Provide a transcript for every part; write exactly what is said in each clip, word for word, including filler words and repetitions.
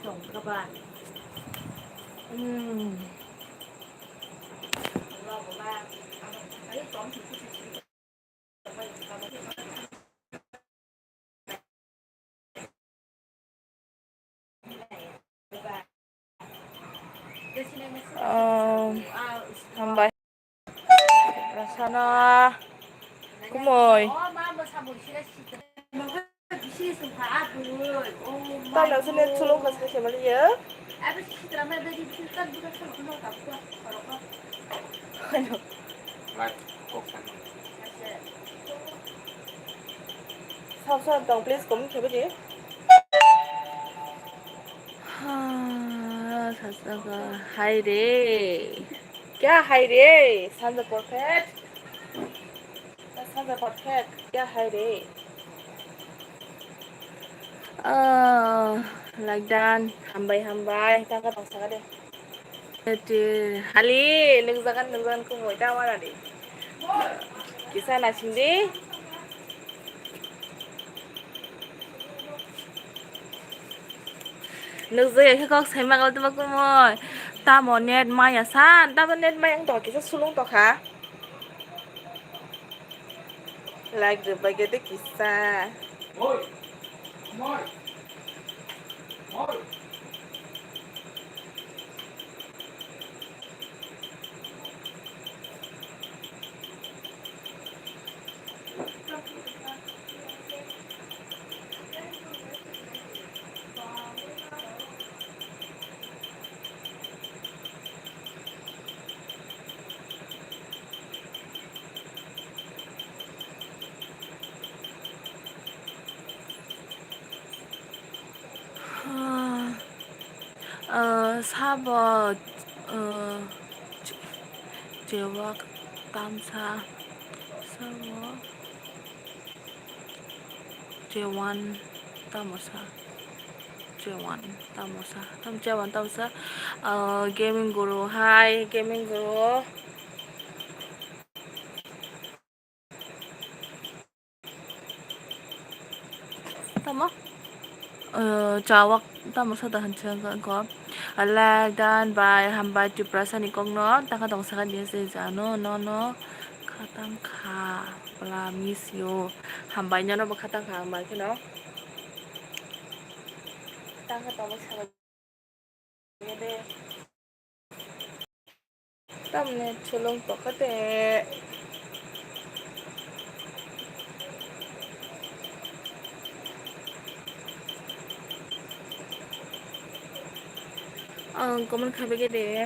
Hmm. Um, hambai. Rasana kumoi. Talo sini chulung khas khas bali ya. Hello. Sab sab tong, please comment khaibidi. Ha, sasaka, hai re. Kya hai re? Sanja perfect. Sanja perfect. Kya hai re? Ah, like done. Hambai, hambai. Tangka tong saka de. Ete, hali, nukjagan, nukjagan, kumoi, ta wana de. Kisa nasing de. Nukjaya khe kok sai mangal tuma kumoi. Tamo net maya san, tamo net maya wng tokha, kisa sulung tokha. Like rwbai khe de kisa. Ah, ah, sabo, ah, che-, chewak tamsa, sabo. Chewan tamosa, chewan tamosa, tam chewan tamosa, ah, gaming guru, hai, gaming guru. Tamo? Eh, chawak tamo sada hansa ko. Alak dan bai hambai Tiprasa ni kokno taka tong saka dia se jano no no khatam kha. Bla miss you. Hambai no no bo khatam kha hambai kheno. Taka tamo saka. Tamni chulung tokha de. Ang comment khabaikhe de.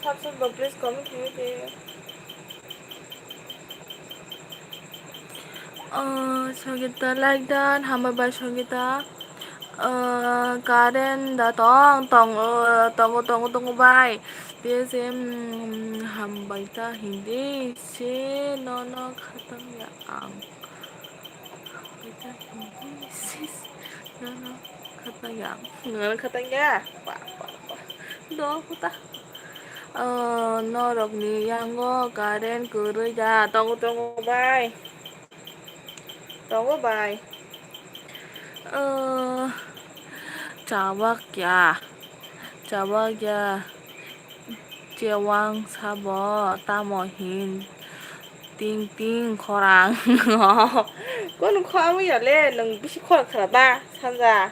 Sab sab bo please comment khabaikhe de. Oh, Songita like that, hambai bai Songita. Oh, Karen da tong, tong, oh, tongo, tongo, tongo bai. Tei se, mm, hambai ta hindi se, no, no, khatang ya ang. Hambai ta hindi se, no, no, khatang ya ang. No, no, khatang ya. Wah, wah, wah. Do, kuta. Oh, norokni yango current kwrwi da. Tongo, tongo bai. Tongo bai. Oh, chawak ya. Chawak ya. Chewang sabo tamo hin. Ting ting khorang. Kono khorang ya le, nwng bisi khorang khara ba, sanja.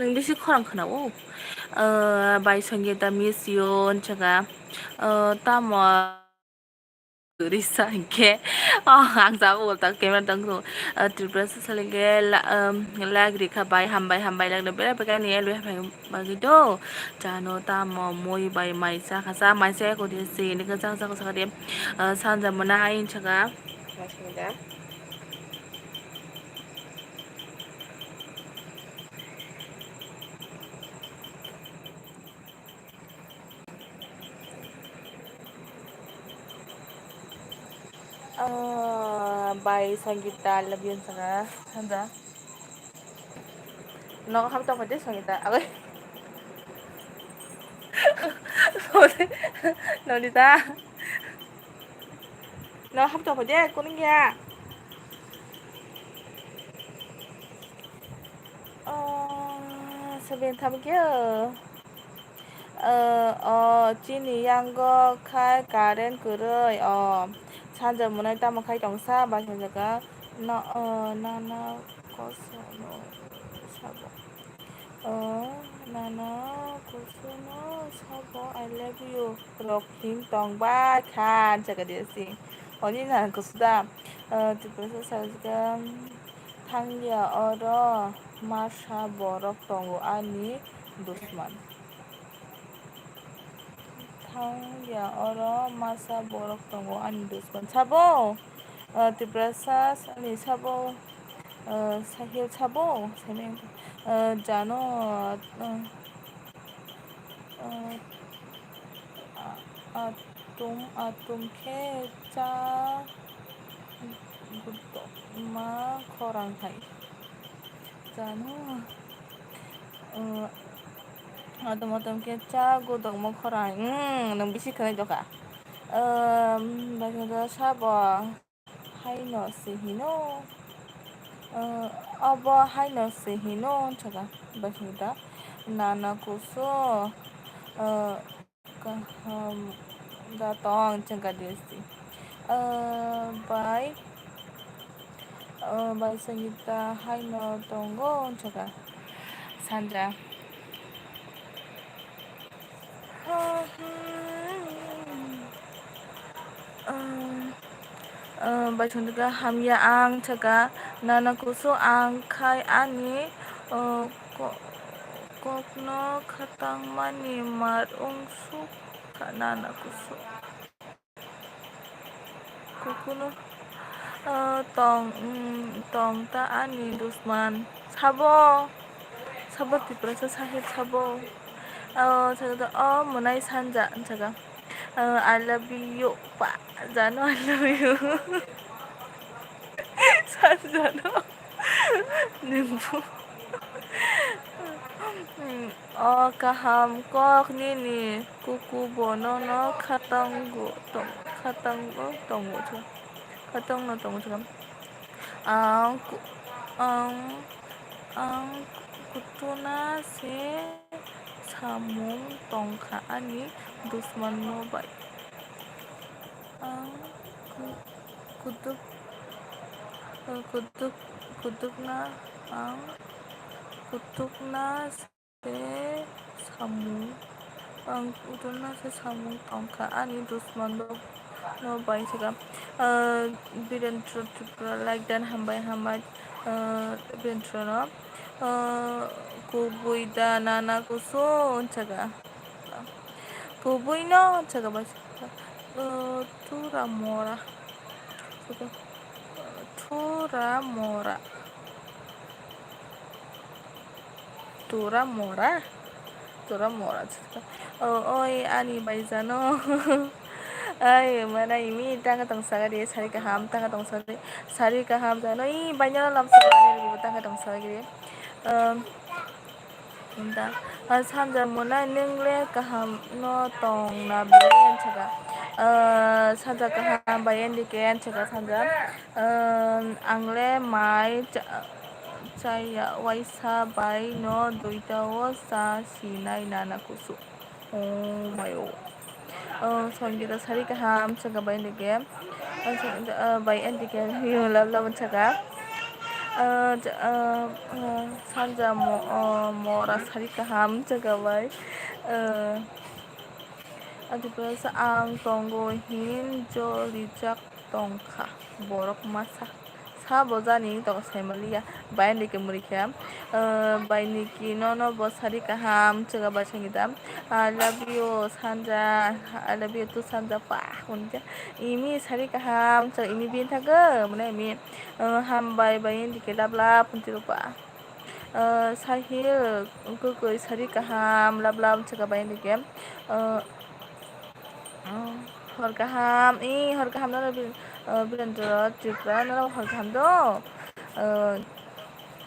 Nwng bisi khorang khwnao. Ah, bai Songita miss you, hwnchaka. Ah, tamo risa hinkhe. Oh, ang jabo ulta camera tong kho. Ah, Tripura social hinkhe la-, um, like rikha bai, hambai, hambai, like no bera bera ni elwi hambai. Bagwi do, chano tamo mui bai mai cha kha cha, mai cha ko de se, ni kha cha cha ko sa de, ah, sanja mona ai cha ga. Ah, bai Sangita, I love you, Sangita. Sanja. Nogo hap tong phaidi Sangita. Agoi. Sorry. Nonita. Nogo hap tong phaidi, kuning ya. Oh, seven thamkhe. O, o, chini yango khai current kwrwi. O, sanja mwnai tamo khai tongsa, ba sanja ka, no, o, nana kosono sabo. O, nana kosono sabo, I love you. Rok him tong bai kha, saka dia si. Oni nana kosoda. O, Tiprasa sajga, thangya oro masa borok tongo ani dusman. Thangya oro masa borok tongo ani dusman. Sabo, ah, Tiprasa ni sabo, ah, Sahil sabo, Sahil, ah, jano, ah, ah, ah, atum, atum khe cha gudokma khorang hai. Jano, ah, Atom atom khe cha gudokma khorang. Hmm, nwng bisi khwnai dokha. Ehm, bai khe sabo haino se hino. Eh, obo haino se hino, hwnsa kha. Bai khe da nana kusu, eh, kaham da tong, hwnsa kha D S C. Eh, bai, eh, bai Sangita haino tongo, hwnsa kha. Sanja. Bai songwk kha, hamya ang, hwnsa kha, nana kusu ang khai ani, o, ko-, kokno khatangmani mar wng suk kha nana kusu. Kukuno, ah, tong, mm, tong ta ani dusman. Sabo, sabo Tiprasa Sahil sabo. Ah, sabo, oh, mwnai Sanja, hwnsa kha. Ah, I love you, pa, jano I love you. Sanja no. Nwngbo. O kaham kok nini kuku bo nono khatango tong-, khatango tongo tho-, khatangno tongo tho. Ang ku-, ang, ang kutuna se samung tongkha ani dusman no bai. Ang ku-, kutuk, kutuk, kutukna, ang kutukna se samung, ang kutukna se samung tongkha ani dusman rok no bai se kha. Ah, Birendra Tripura like dan hambai hambai, ah, Birendra no. Ah, kubui da nana kusu hwnsa kha. Kubui no hwnsa kha bai se kha. Ah, Tura mora. Tura mora. Tura mora. Tura mora. O, oi, ani bai jano. Ai, mana imi tanga tong sagari, sari kaham, tanga tong sagari, sari kaham jano. I, bai jano lam sagari, tanga tong sagari. Um, Inda, ah, Sanja mwnai nwng le kaham no tong na bai hwnsa kha. Ah, Sanja kaham bai N D K hwnsa kha Sanja. Ah, ang le mai cha-, chaya waisa bai no duita o cha sinai nana kusu. Oh my oh. Oh, Sangita sari kaham hwnsa kha bai N D K. Oh, Sangita, ah, bai N D K love love hwnsa kha. Ah, ja-, ah, ah, Sanja mo-, oh, mora sari kaham hwnsa kha bai. Ah, Adipasa ang tongo hin jolijak tongkha borok masa. Sabo jani toko saimaliya. Bai N D K muri khe. Ah, bai Niki nono bo sari kaham hwnsa kha bai Sangita. I love you, Sanja. I love you too, Sanja. Pah, hwnwi khe. Imi sari kaham, hwnsa imi bini thangkhe, mane imi, ah, hambai bai N D K love love hwnwi rwkha. Ah, Sahil, kwkwi sari kaham, love love hwnsa kha bai N D K. Ah, ah, Hor kaham, i hor kaham nono Bir-, uh, Birendra Tripura, nono hor kaham do. Uh,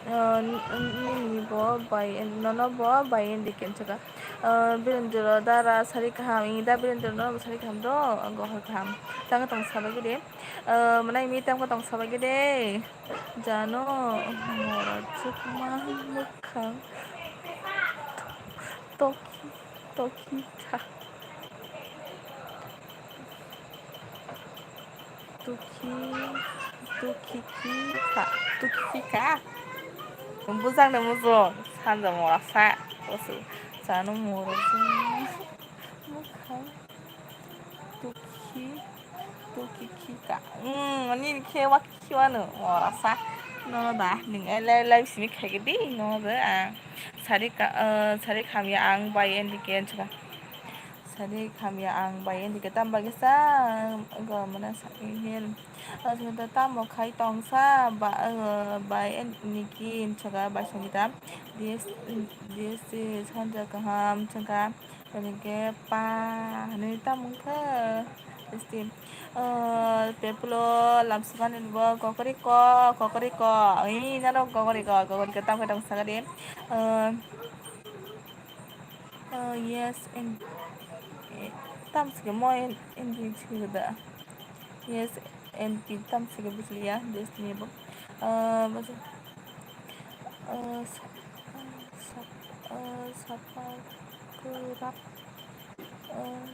uh, n-, n-, nini bo bai, nono bo bai endi kenchaka. Uh, Birendra dara sari kaham, i da Birendra nono bo sari kaham do, go hor kaham. Tang tong sabai gede. Uh, mana imi tang tong sabai gede. Jano mora chukma mukhang. Toki, toki kha. Tukhi, tukhi khi kha, tukhi khi kha. Bujang de mujung, sanja mora sa, bosu, jano mora jung, mukhang, tukhi, tukhi khi kha. Hmm, ani khe wak khiwano, mora sa, no da, ning elai elai simi khai di, no da, ah, sari ka, ah, sari khamya ang bai endi ke chukha. Sari khamya ang bai endi ke tam bagisa go mana sa hin. Aswkta tamo khai tongsa ba, eh, bai endi ke chukha bai songita. D S, D S C sanja kaham chukha. Endi ke pa hani tam kha. Esti, eh, pepulo lamsukani bo kokori ko, kokori ko. Ih, naro kokori ko, kokori ko tam khai tongsa kadi. Eh, Uh, yes, and, eh, tam sige mo en, en din sige da. Yes, and pin tam sige bujliya, Destiny bo. Uh, bas, uh, sa-, uh, sa-, uh, sapa kurap, uh,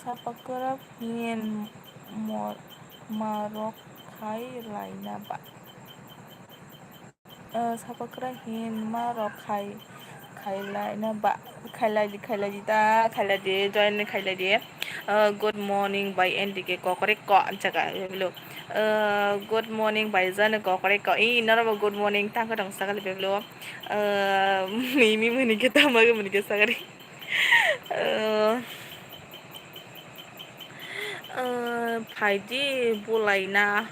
sapa kurap hin mo-, marok khai laina ba. Uh, sapa kwrak hinma rok khai, khailai na ba, khailai di, khailai di ta, khailai di, join khailai di. Uh, good morning bai N D K kokore ko, jaga, beblo. Uh, good morning bai jane kokore ko. I, noro bo good morning, tang ka tong sakali beblo. Uh, mimi muni ke tama ke muni ke sakali. Uh, uh, phaidi bulaina.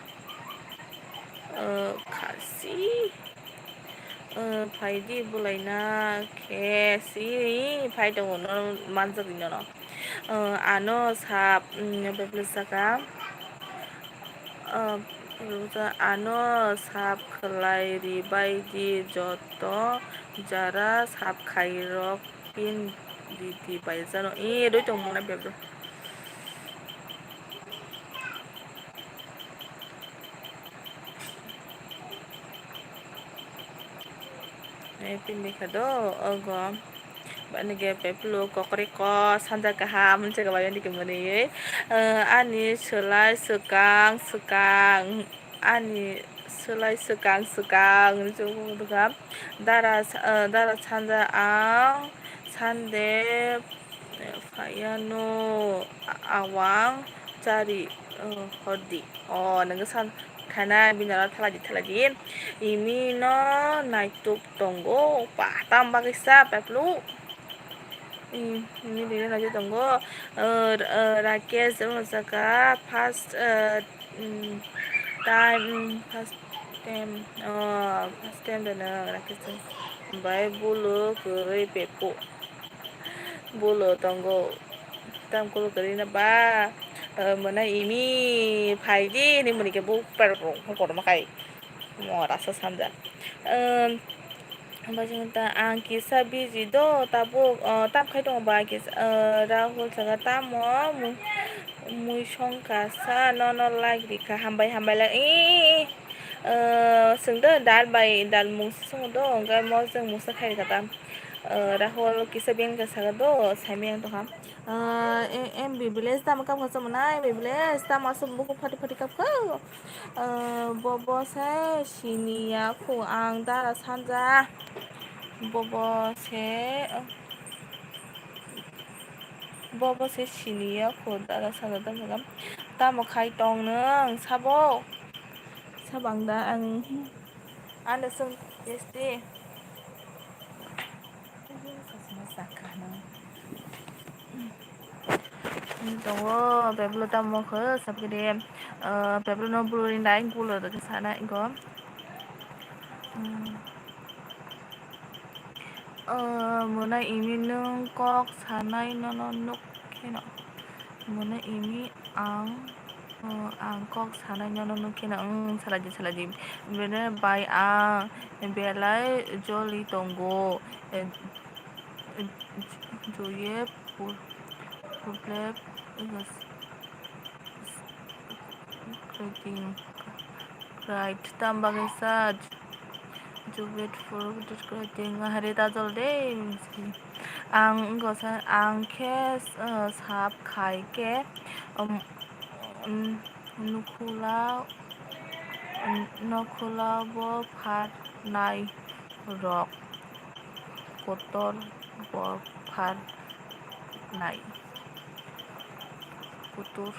Uh, khasi. Uh, phaidi bulaina khe si phai tongo no manjak nono. Uh, ano sap, um, bebele saka. Uh, ano sap khlai ribai di joto jara sap khairok pin di di bai jano. Eh, doi tong mona bebele. Eh, pindikha do, ogo. Bani ge peplo kokore ko, sanja kaham, hwnse ka bai ani ke mani. Eh, ani swlai swkang, swkang, ani swlai swkang, swkang, hwnse ka. Dara, eh, dara sanja ang, sande, Phaiano awang chari, uh, hordi. O, nangkhe san khaina bini aro thaladi thaladi. Imi no naituk tongo. Pa, tam bagwi sa peplu. Imi bini naituk tongo. Uh, uh, Rakesh, uh, saka first, uh, mm, time, mm, first time, oh, first time dana Rakesh. Bai bulu kwrwi pepo. Bolo tongo. Tam kolo kari na ba. Eh, mona imi phai di ni muni ke bu per rong ko korma kai. Mo rasa sanja. Em, ba jeng ta ang kisa busy do tabuk, eh, tam khai tongo ba kisa, eh, Rahul saka tamo mu-, mui song kasa no no like rika hambai hambai like. Eh, eh, eh, eh, sengdo dal bai dal mung song do, engkai mo jeng mung sa khai rika tam. Eh, Rahul kisa beng ka saka do, sai meng to ham. Eh, eh, M B village tamo kam ka chamo na, M B village tamo asuk buku phati phati kap ka. Eh, bobo se siniya khu ang dara sanja. Bobo se, eh, bobo se siniya khu dara sanja tamo kam. Tamo khai tong nang sabo. Sabang da ang. Anda sung S T. Tongo, peblo tamo khe, sapkide, ah, peblo no bulu rinai, bulu rwkhe sana, ingo. Hmm. Ah, mona imi nwng kok sanai nono nuk kheno. Mona imi Ang, oh, ang kok sanai nono nukhe na, mm, salai di, salai di. Bini bai ang belai joli tongo. Eh, eh, juye pu-, puple, eh, s-, s-, creating, right, tamba kaisa. Jubit furu describing hari tajol de. Ang wngkha sa, ang khe, uh, sap khai khe, um, um, nukhula, um, nukhula bo pharnai rok, kotor bo pharnai. Kutur,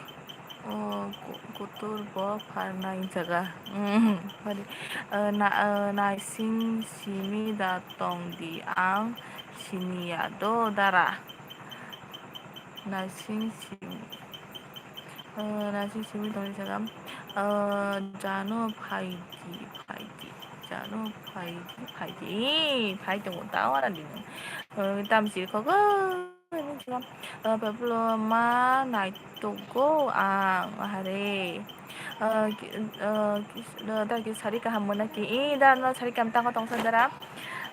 oh, ku-, kutur bo pharnai jaga. Mm, sorry. Eh, na-, eh, naising simi da tong di ang siniya do dara. Naising simi, eh, naising simi tong di jaga. Eh, jano phai di, phai di. Jano phai di, phai di. Phai tongo ta ora di. Eh, tam sir kho go. Pablo ma naituggo ang hare. Ah, ki-, ah, ki-, ah, da ki sari kaham mona ki? I da no sari kaham tango tongsa dara.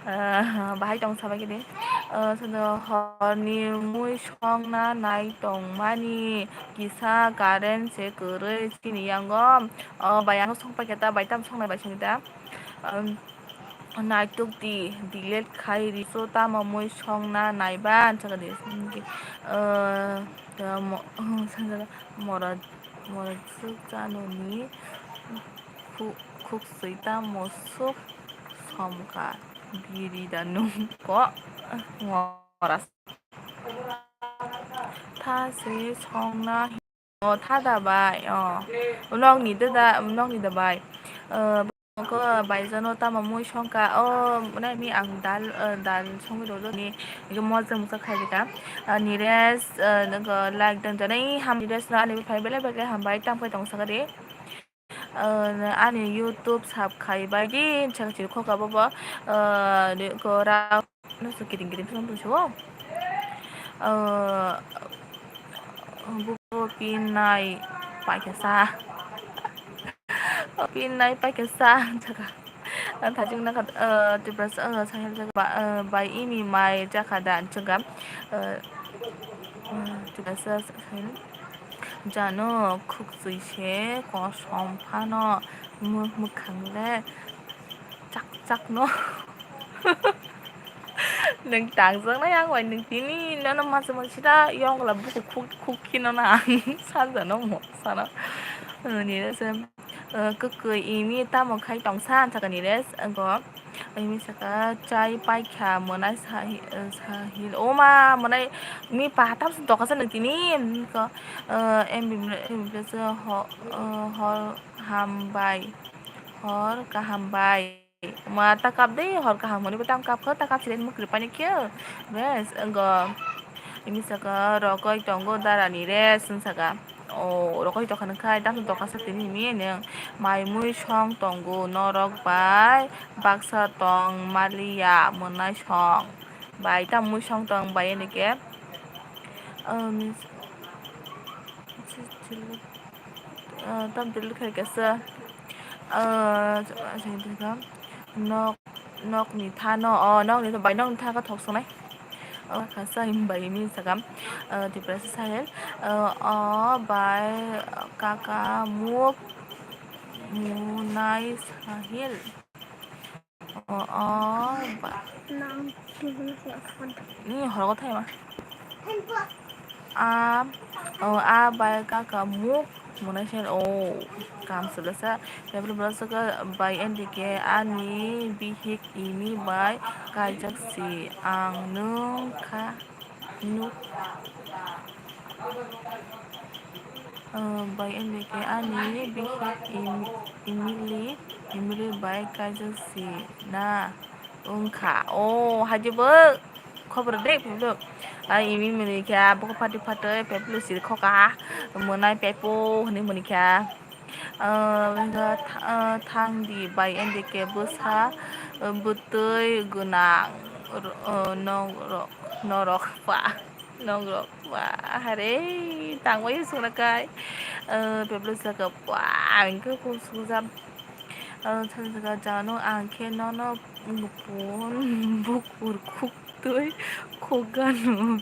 Ah, bahai tongsa bai kidi. Ah, sono horni mui songna nai tongmani kisa current se kwrwi chini yango. Oh, bai ang song paikha ta, bai tam songnai bai sini ta. Um, Naituk di, delete khai riso tamo mui songna naiba, ang sakha di, eh, mo-, sanjala mora, mora swk chanoni khu-, khuksui tamo swk somkha, biri da nung ko, mora tha se songna. O, tha da bai, o. Nokni da da, nokni da bai. Eh, ko bai jano tamo mui songka. O, nai mi ang dal, eh, dal songwi rw ni. Ege moja musa khai dika. Ah, Nires, eh, nokho like dan jani ham Nires no ani bai phai belai belai hambai tang phai tong sakari. Eh, ani YouTube sub khai bai di, chak chiri khoka bobo. Eh, ko ra No se kiting kiting thang thang se o. Eh, buko pinai paikha sa. Pinai paikha sa, jaga. Thajing na khat, eh, Tiprasa, eh, sahel jaga ba, eh, bai ini mai jakha da, jaga. Eh, Tiprasa sahel. Jano khuksui se kosom phano mu-, mwkhang le chak chak no. Nwng tangjaknai ang bai nwng tini nono masa masa sida yongla buku khuk khuk khino na ang sanjano mo sana. Nini se, eh, kwkwi imi tamo khai tongsa ang sakani re, angko imi saka chai paikha mwnai sahi-, eh, sahil oma mwnai mi pahatam se dokasa nwng tini ko, eh, M B, M B se ho-, eh, hor hambai, hor kaham bai. Ma ta kap de, hor kaham hwnwi bo tang kap kho, ta kap sile mukri pani khe. Bes, go. Ini saka rokoi tongo darani re, sung saka. O, rokoi tokha nang khai, tamo tokha sa tini mi neng. Mai mui song tongo, norok bai baksa tong maliya, mwnai song. Bai tam mui song tong bai ene ke. Um, Ah, tam delete khai kaisa. Ah, nok, nokni tha no, oh, nokni tha, bai nokni tha khe thok sonai. Oh, kaisa bai mi sakam. Ah, Tiprasa sahel. Ah, oh, bai kaka muk munai sahel. O, o, ba. Ni horo thai ma. A, o, a bai kaka muk mwnai se o kam sala sa. Tebul bla saka bai N D K ani bihik ini bai kaijak si ang nung kha. Nuk, ah, bai N D K ani bihik Em-, Emily, Emily bai kaijak si na wngkha. O, hajibo khobor de, peblo. Ai, imi muni kha, bokol phatwi phatwi, peblo siri khoka, mwnai pepo hwnwi muni kha. Ah, wngkha tha-, ah, thang di bai N D K bwsa, ah, bwtwi gwnang, ah, norok, norok pa, norok. Wah, hare, tangwi sungna kai. Eh, beblo saka, wah, ang khe kung sung jam. Eh, saka jano ang khe nono bukun, bukur khuk twi khuk gano.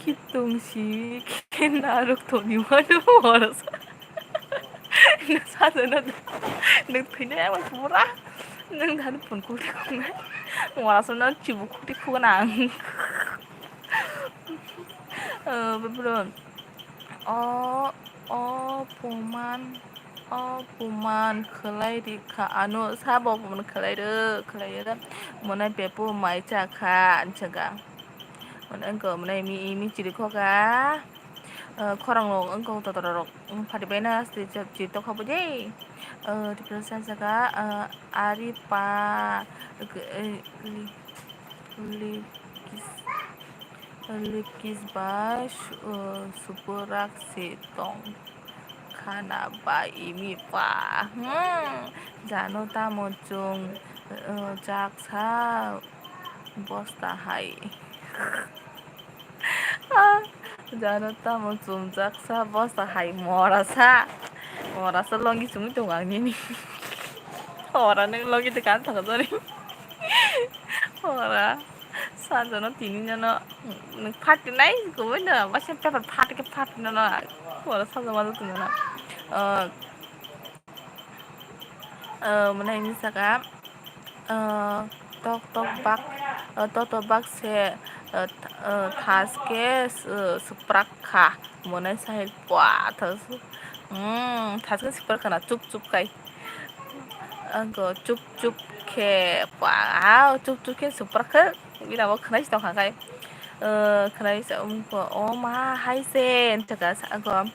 Khitung si khe naruk toni wano oro sa. Nwng sajano da. Nwng thwinai abo pura. Nwng dhan pun khuk twi khuk nai. Wala sa no chibu khuk twi khuk nang. Eh, bebro. O, o, puman, o, puman khwlai rikha ano, sabo puman khwlai rw, khwlai rw. Mwnai pepo mai cha kha, anchaga. Mwnai wngkha, mwnai mi, mi chiri khoka. Eh, khorang rok wngkha, totora rok, mm, phati baina, chiri tokha bo de. Eh, Tripura sa jaga, eh, ari pa, eh, li-, li-, Lipkis bai su-, uh, supurak se tong khana bai imi pa. Hmm. Jano tamo chwng, uh, jaksa bosta hai. Ah, jano tamo chwng jaksa bosta hai mora sa. Mora sa longi chumui tongo ang nini. Ora nang longi te kan thangajani. Ora. Sajano tini jano, mm, phatinai kubui no, basi paper phat khe phatinai no, oro sajama jotoni no. Ah, ah, mwnai hinwi saka, ah, tok tok bak, ah, tok tok bak se, ah, th-, ah, thas khe, ah, swprak kha, mwnai sahil pua thas, mm, thas khe swprak khana chup chup khai. Ago chup chup khe, wow, chup chup khe super khe, bini abo khwnai se tongkha khai, eh, khwnai se wngkha, "O ma, hai se," wngkha sa-, ago,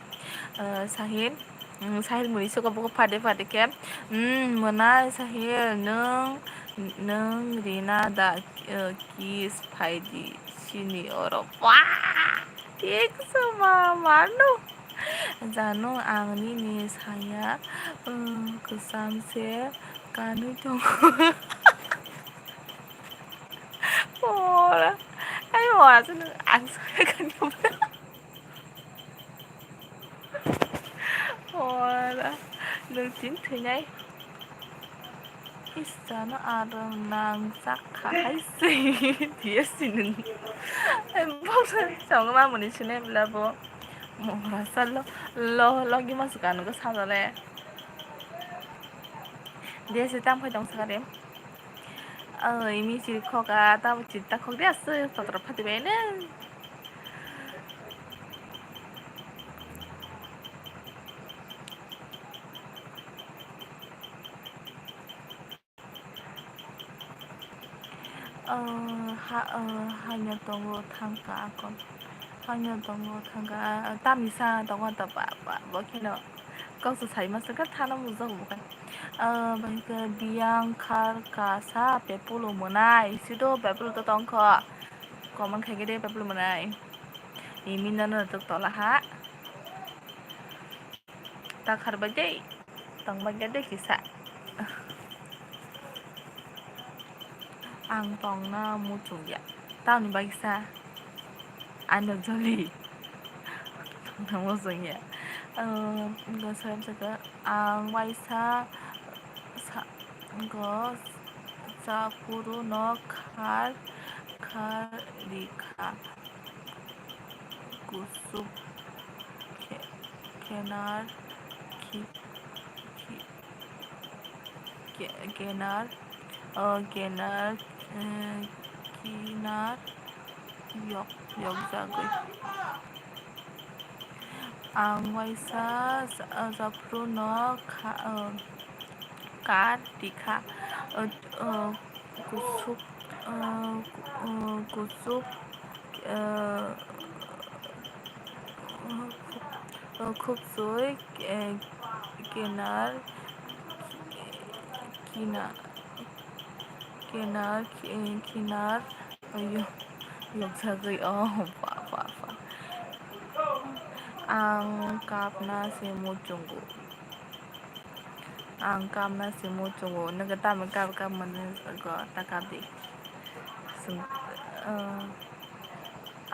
eh, Sahil, mm, Sahil muni suka buko phade phade khe, "Mm, mwnai Sahil, nwng, nwng rina da, eh, kiss phai di sini oro." Wah! Thik se ma, mano. Jano ang nini saya, um, kwcham se kanwi tongo. Ora, ai ora se nwng ang saya kanwi tongo. Ora, nwng tin thwinai. Is, jano aro nang chak kha hai se. Dia si nwng. Boksa chongma muni sinai bla bo. Mora sa lo, lo, logi mas kanu ko sajale. Dia si tam khai tong sakare. Oi, mi chiri khoka, tamo chiri ta khok dia se, totra phati bai ne. Oh, ha, oh, haino tongo thangka akon. Haino tongo thangka, ah, tamisa tongo ta ba, ba, bo kheno. Kok se sai masa khe thana mujak bo khe. Ah, bai khe biyang khar kasa pepulo mwnai. Sido pepulo to tongkho. Comment khai khe de pepulo mwnai. Imi nono tok tola ha. Ta khar bai de. Tong bai de kisa. Ang tongna muchung ya. Tamni bai kisa. Ano joli. Tongna muchung ya. Ehm, go sa, sa, ang waisa sa, go sa phuru no khar, khar rikha. Kusup khe-, khenar, khi-, khi-, khe-, khenar, oh, khenar, eh, khinar yok, yokjagwi. Ang waisa ja-, japhruno kha-, oh, kar tikha, oh, oh, kusuk, oh, ku-, oh, kusuk, eh, oh, khub-, oh, khubsui, eh, kinar, kina-, kinar, ki-, kinar, oh, yo-, yokjagwi, oh, ba, ba, ba. Ang kapna se muchungo. Ang kapna se muchungo. Nokhe tamo kap kap mani go ta kap di. Sung, eh,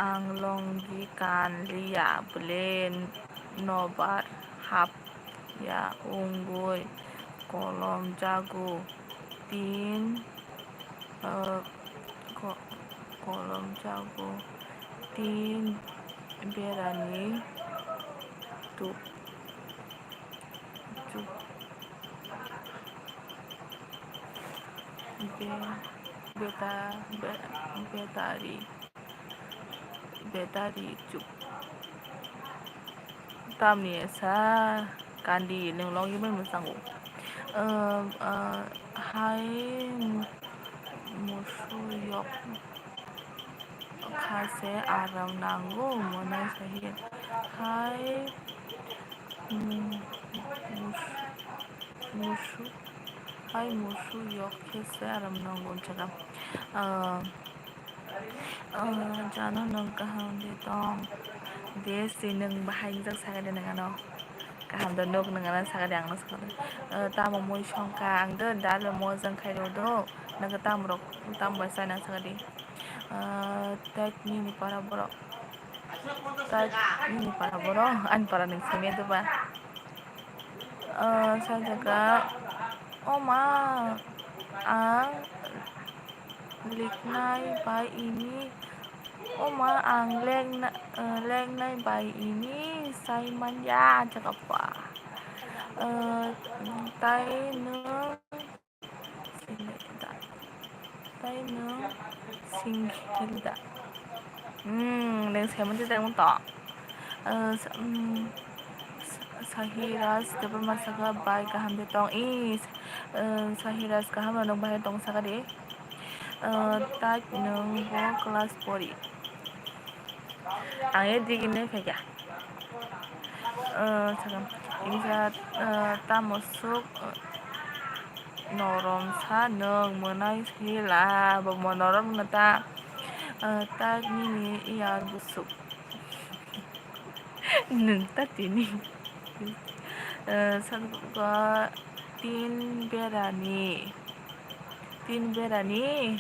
Ang longi kan liya bwle nobar hap ya wngwi kolom jago tin, eh, ko-, kolom jago tin berani tuk. Be-, beta-, be-, betari, betari chuk. Tamni sa kandi nwng logi bai mwchango. Eh, eh, hai mu-, musu yok kha se aram nango mwnai sahi. Hai mu-, mus-, musu, hai musu yok khe se aram nango jaga. Ah, ah, jano nwng kaham de tong. De si nwng bahai wngjak sakha de nwng ano. Kaham de nuk nwng ano sakha de ang no sakha de. Ah, tamo mui songkha ang de dal mo jang khai ro do. Nwng tamo rok tamo bai sai nang sakha de. Ah, tet nini para borok. Tet nini para borok. Ani para nwng simi do ba. Ah, sa jaga, o ma, ang leknai bai ini, o ma, ang lekna-, ah, leknai bai ini sai man ya jaga pa. Ah, tai nwng Singhilda. Tai nwng Singhilda. Hmm, nwng saimanti tongmo to. Ah, sa-, hmm, sa-, Sahiraj Debbarma saka bai kaham de tong. Is, ah, Sahiraj kaham rok nwng bahai tong saka de. Ah, tai nwng bo class pori. Ang e digini phaikha. Ah, sakha, insa, ah, tamo suk, ah, norom sa nwng mwnai sila, bo mo norom no ta, ah, ta nini iyar busuk. Nwng ta tini. Ah, sakha tin berani. Tin berani.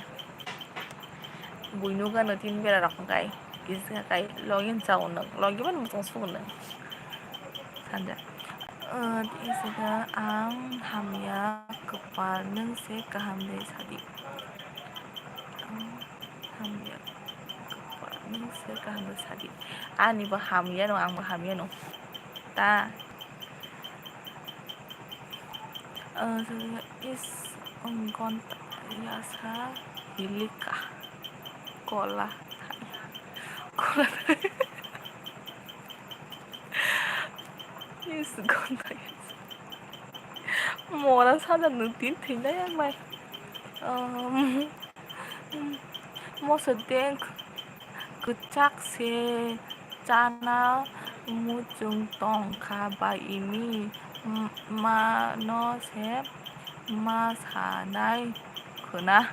Buino gano tin bera rok hwnkhe kisa kai logi hwnsa o nwng, logi mani muchung sugo nwng. Sanja. Ah, tei saka ang hamya kwpal nwng se kaham de sadi. Ang hamya kwpal nwng se kaham de sadi. Ani bo hamya no, ang bo hamya no. Ta. Ah, is, um, gonta yasa hilika kola. Kola. Is gonta yasa. Mora sada nutin thina yang mai. Um, Moso de kwchak se chana muchung tong kha bai ini, m-, ma no se ma sanai khwna.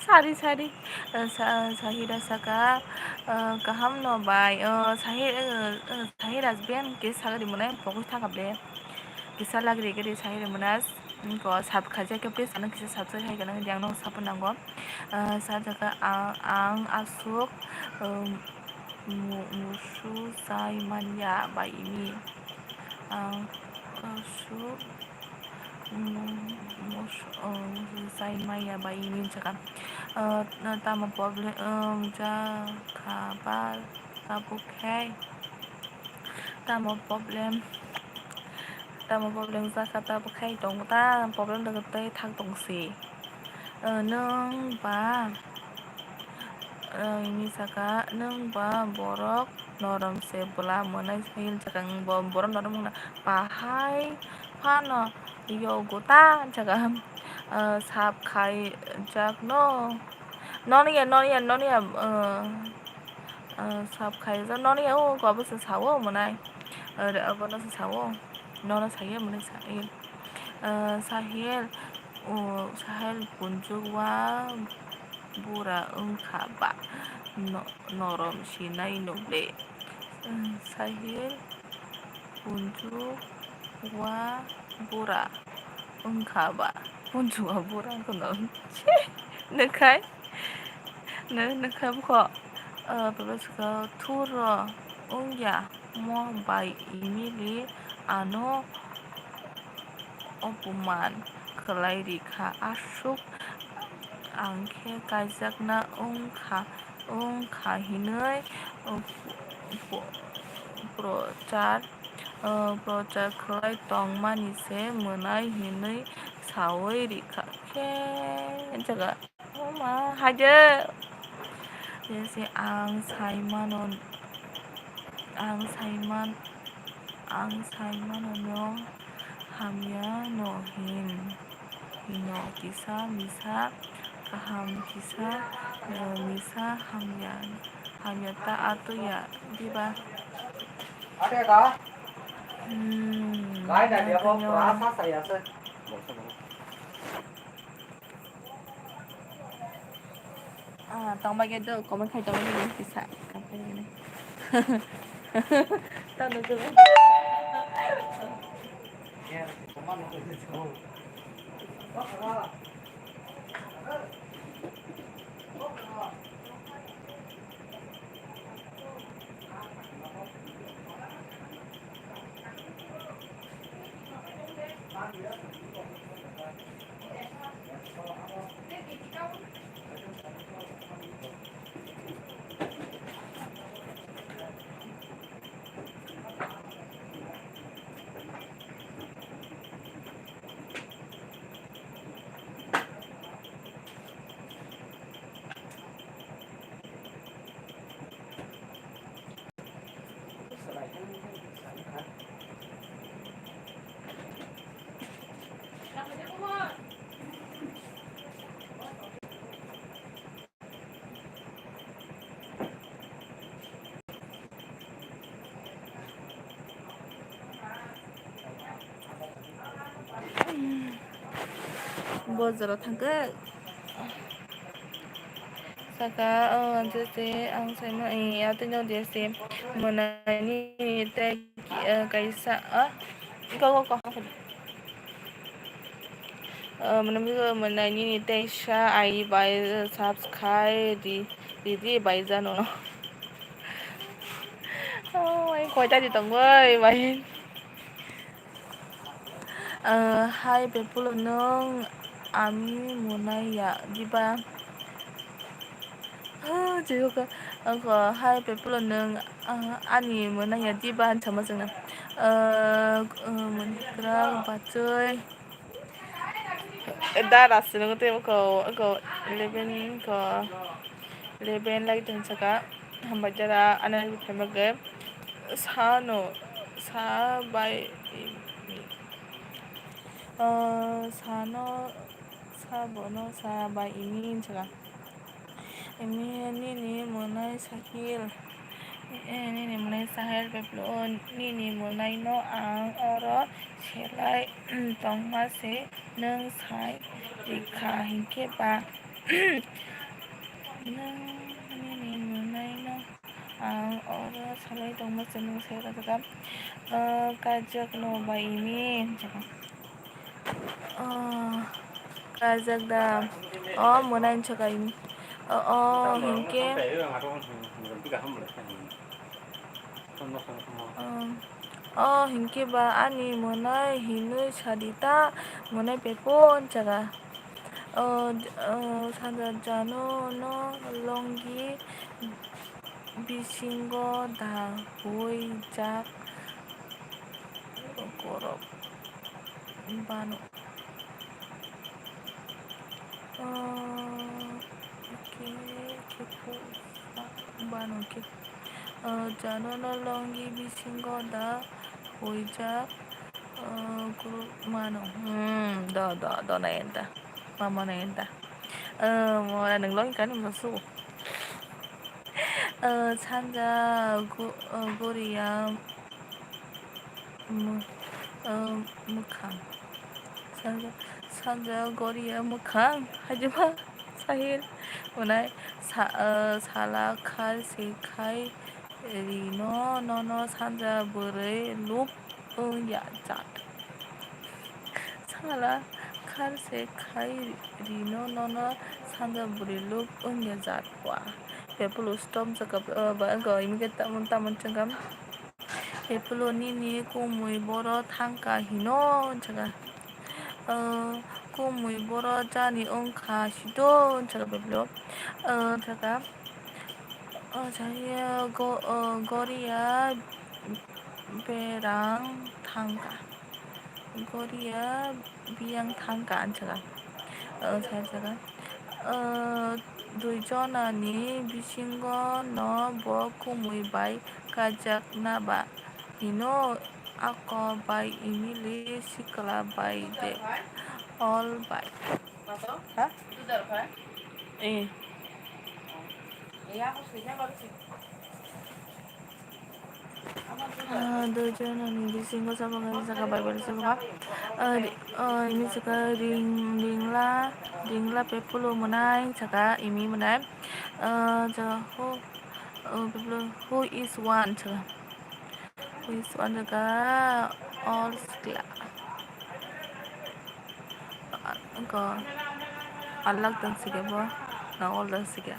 Sari sari, eh, sa-, Sahira saka, eh, kaham no bai, eh, Sahi-, eh, eh, Sahira ben ke sagri mwnai pogwi thangkha ble. Kisa lagri gri Sahira mwnai. Ko sub khaijak khe please ano kisa subscribe hai gana, ang no support nango. Ah, sa jaga ang, ang aswk, um, mu-, musu chai manya bai ini. Ang aswk, um, musu, um, musu chai manya bai ini jaga. Ah, na tamo problem, um, ja khabar tabuk hai. Tamo problem, tamo problem jaka ta bwkhai tongo ta, problem da tei thang tong si. Eh, nwng ba, eh, ini saka nwng ba borok norom se bwla mwnai se hil saka nwng bo borok norom wngna bahai phano yogo ta saka, eh, sap khai jak no. Nono ya, nono ya, nono ya, eh, Ah, sap khai ja, nono ya o, abo se sao mwnai. Ore, abono se sao. Nono saya mwnai sa, eh, ah, Sahil, o, Sahil punjukwa bura wngkha ba. No-, norom sinai no ble. Ah, Sahil punjukwa bura wngkha ba. Punjukwa bura wngkha no. Nokha. Nw-, nokha bukho. Ah, Pablo sakha, "Thuro, wngya mo bai Emily ano opoman khlai rikha, aswk ang khe kaijakna wngkha, wngkha hinwi, uh, po-, prochar, uh, prochar khlai tongmani se mwnai hinwi sawi rikha khe jaga." Oma, haide. Jese ang saimano, ang saiman, ang saimano no hamya no hin, hino kisa misa kaham kisa, eh, misa hamya, hamya ta atuya diba? Ate ka? Hmm, gai da dia bo, yang kaya. Prasa saya se. Ah, tongba ge do, comment khai tongba ge do, kisa. Tano do. Bojaro thangkhe saka, o, jese ang saima, eh, atwino jese mwnai nini tei, eh, kaisa, ah, go, go, go. Eh, mwnai, mwnai nini tei sa ai bai, eh, subscribe di, di, di bai jano. Oh, ai koita di tong bai, bai. Ah, hai Pepulo, nwng ani mwnai ya diba? Ah, jigwkha, wngkha, hai Pepulo, nwng, ah, ani mwnai ya diba? Hinwi sama chwngno. Ah, ah, mwnai kwrak bachwi. Da ras nung tei wngkha, wngkha eleven, wngkha eleven lai tong saka. Hambai jara, ani phaima khe. Sano, sa bai, ah, sano, sa bono, sa bai ini hinwi saka. Ini nini mwnai Sahil. Eh, nini mwnai Sahil, Peplo, nini mwnai no ang oro selai tongma se nwng sai rikha hinkhe ba. Nwng nini mwnai no ang oro salai tongma se nwng sai rikha. Ah, kajak no ba ini hinwi saka. Oh, kajak da. Oh, mwnai hinwi saka ini. Oh, oh, hinkhe. Oh, oh, hinkhe ba ani mwnai hinwi sadi ta, mwnai Pepo hinwi saka. Oh, j-, oh, sanja jano no longi bisingo da huijak borok bano. Ah, khe, khe phu-, bano khe, ah, jano no longi bisingo da huijak, ah, guru mano. Hmm, do, do, do, nayan ta. Mama nayan ta. Ah, mora nung longi kani masu. Ah, sanja gu-, ah, guriya Mw-, ah, mwkhang. Sanja, sanja goriya mwkhang. Haijima Sahil. Mwnai sa-, ah, sala khar se khai rino nono sanja bwrwi lup wngya jat. Sala khar se khai rino nono sanja bwrwi lup wngya jat wa. Pepulu stop jaka, eh, ba, go, imi ke tamon, tamon chengkam. Pepulu nini kumui boro thangka hino, jaka. Eh, kumui boro jani wngkha sido, jaka Pepulu. Eh, jaka, eh, jaya go, eh, goria berang thangka. Goria biyang thangka, jaka. Eh, jaka, jaka. Eh, dui jonani bisingo no bo kumui bai kaijakna ba hino, ako bai Emily sikla bai de all bai. Ha? Eh. Ah, dui jonani bisingo sabo khe saka Bible sabo kha. Ah, ri-, ah, imi saka ring, ringla, ringla Pepulu mwnai saka imi mwnai. Ah, ja, who, ah, Pepulu, who is one saka. Who is one saka all sikla. Ko alak tang sike bo, na ol tang sike.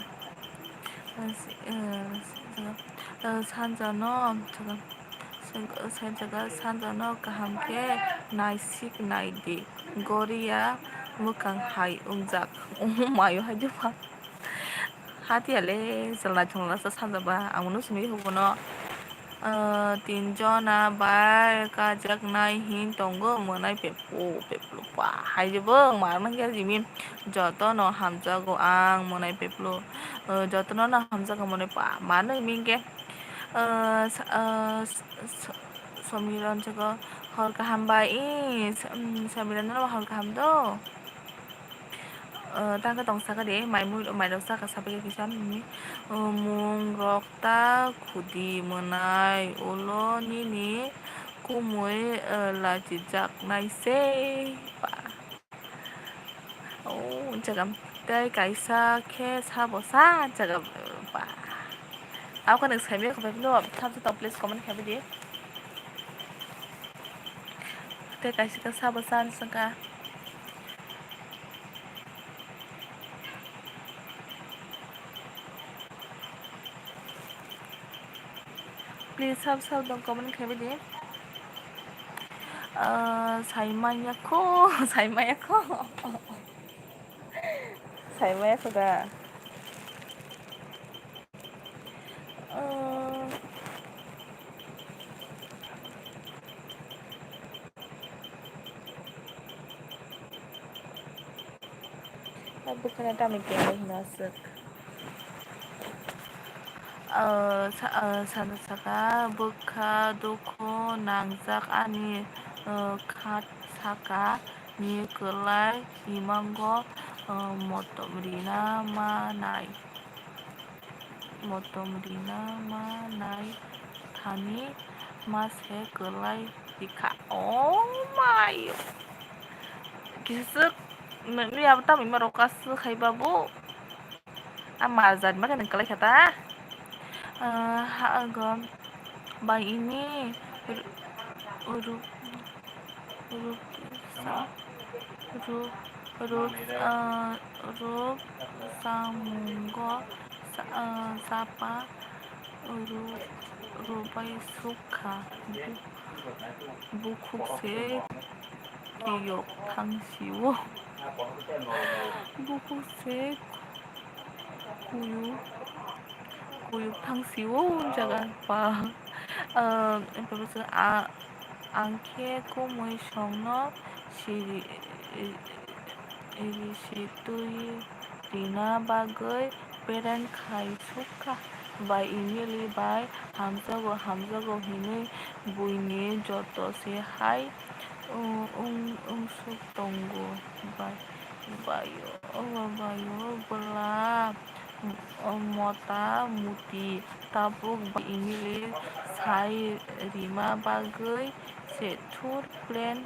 Eh, eh, sanja no, sanja, sanja no kaham khe naisik naidi. Goria mwkhang hai wngjak. Mayo hai juma. Hati ale, chwla chwla sa sanja ba, ang no simi hubono. Ah, tin jona bai kajaknai hin tongo, mwnai pepo, peplo pa. Hai je bo, mar man khe jimi. Joto no hamjago ang, mwnai peplo. Ah, joto no no hamjago, mwnai pa. Mano himi khe, ah, sa-, ah, s-, s-, Somiron chwgo hor kaham bai, ee, s-, um, Somiron no hor kaham do. Ah, tang khe tong saka de, mai mui, mai rok saka sabai kisa nini, ah, mung rok ta khudi mwnai ulo nini kumui, ah, lachijak nai se pa. Oh, jaga tei kaisa khe sabo sa jaga ba. Ako nang sai maya khe no, thamsa tong please comment khe di. Tei kaisa khe sabo sa saka. Please sab sab dong comment khe di. Ah, sai manya kho, sai manya kho. Sai manya kho da. Ah. Bwkhano tamni kebo hino aswk. Ah, sa-, ah, sana saka bwkha dukhu nangjak ani, ah, khat saka ni kwlai imango, ah, motom rina ma nai. Motom rina ma nai thani ma se kwlai rikha. Oh my. Kisuk nokni abo tamo ima rok aswk hai babu. A mar jani ma khe nang kwlai kha ta. Ah, ha, go. Bai ini ru-, ru-, Ruksa, ru-, ruk-, ah, ruk samungo sa-, ah, sapa ru-, rubai sukha. Bu-, bukhuk se kiyok thang sio. Bukhuk se Kuyu, kuyu thang sio jaga pa. Ah, ang khe kumui songno siri, ri si twi rina bagwi peren khai sukha. Bai Emily bai hamjago, hamjago hinwi buini joto se hai wng, wng, wngsuk tongo. Bai, baio, baio bwla. Mota muti tabuk bai Emily sai rima bagwi se thur plan,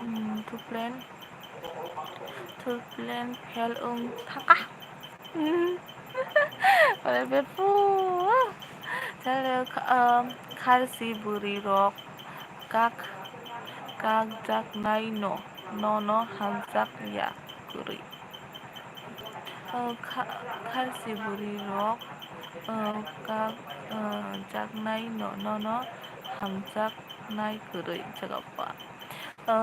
um, thur plan, thur plan fail wng thangkha. Ore bephu. Chale, um, kharsi bwrwi rok kak, kakjaknai no, nono hamjak ya kwrwi. O kha-, kharsi bwrwi rok o, kak, o, jaknai no, nono hamjaknai kwrwi jagao ba. O,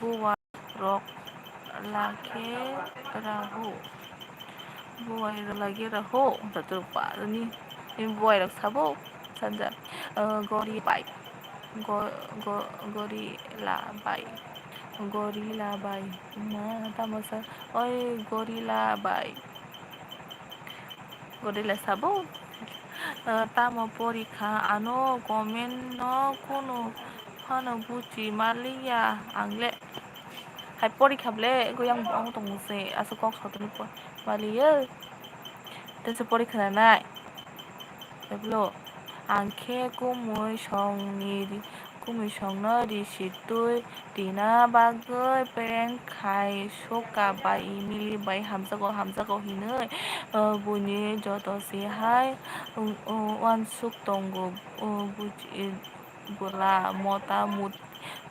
buai rok lage raho. Buai rok lage raho. Wngkha twrwk ba ni, ni buai rok sabo sanja, o, gori bai. Go-, go-, gorila bai. Gorila bai. Ma, tamo sa, oi, gorila bai. Gorila sabo. O, tamo porikha, ano comment no kunu phano buchi maliya ang le. Hai porikha ble, go yang bo ang tong se, aswk kok sotoni po-, maliya. Tei se porikha nanai. Teblo, ang khe kumui songni ri-, kumui songno risi twi rina bagwi prank khai Soka bai Emily bai hamjago, hamjago hinwi, o, buini joto se hai, o, o, uansuk tongo, o, buji-, bwla mota mut-,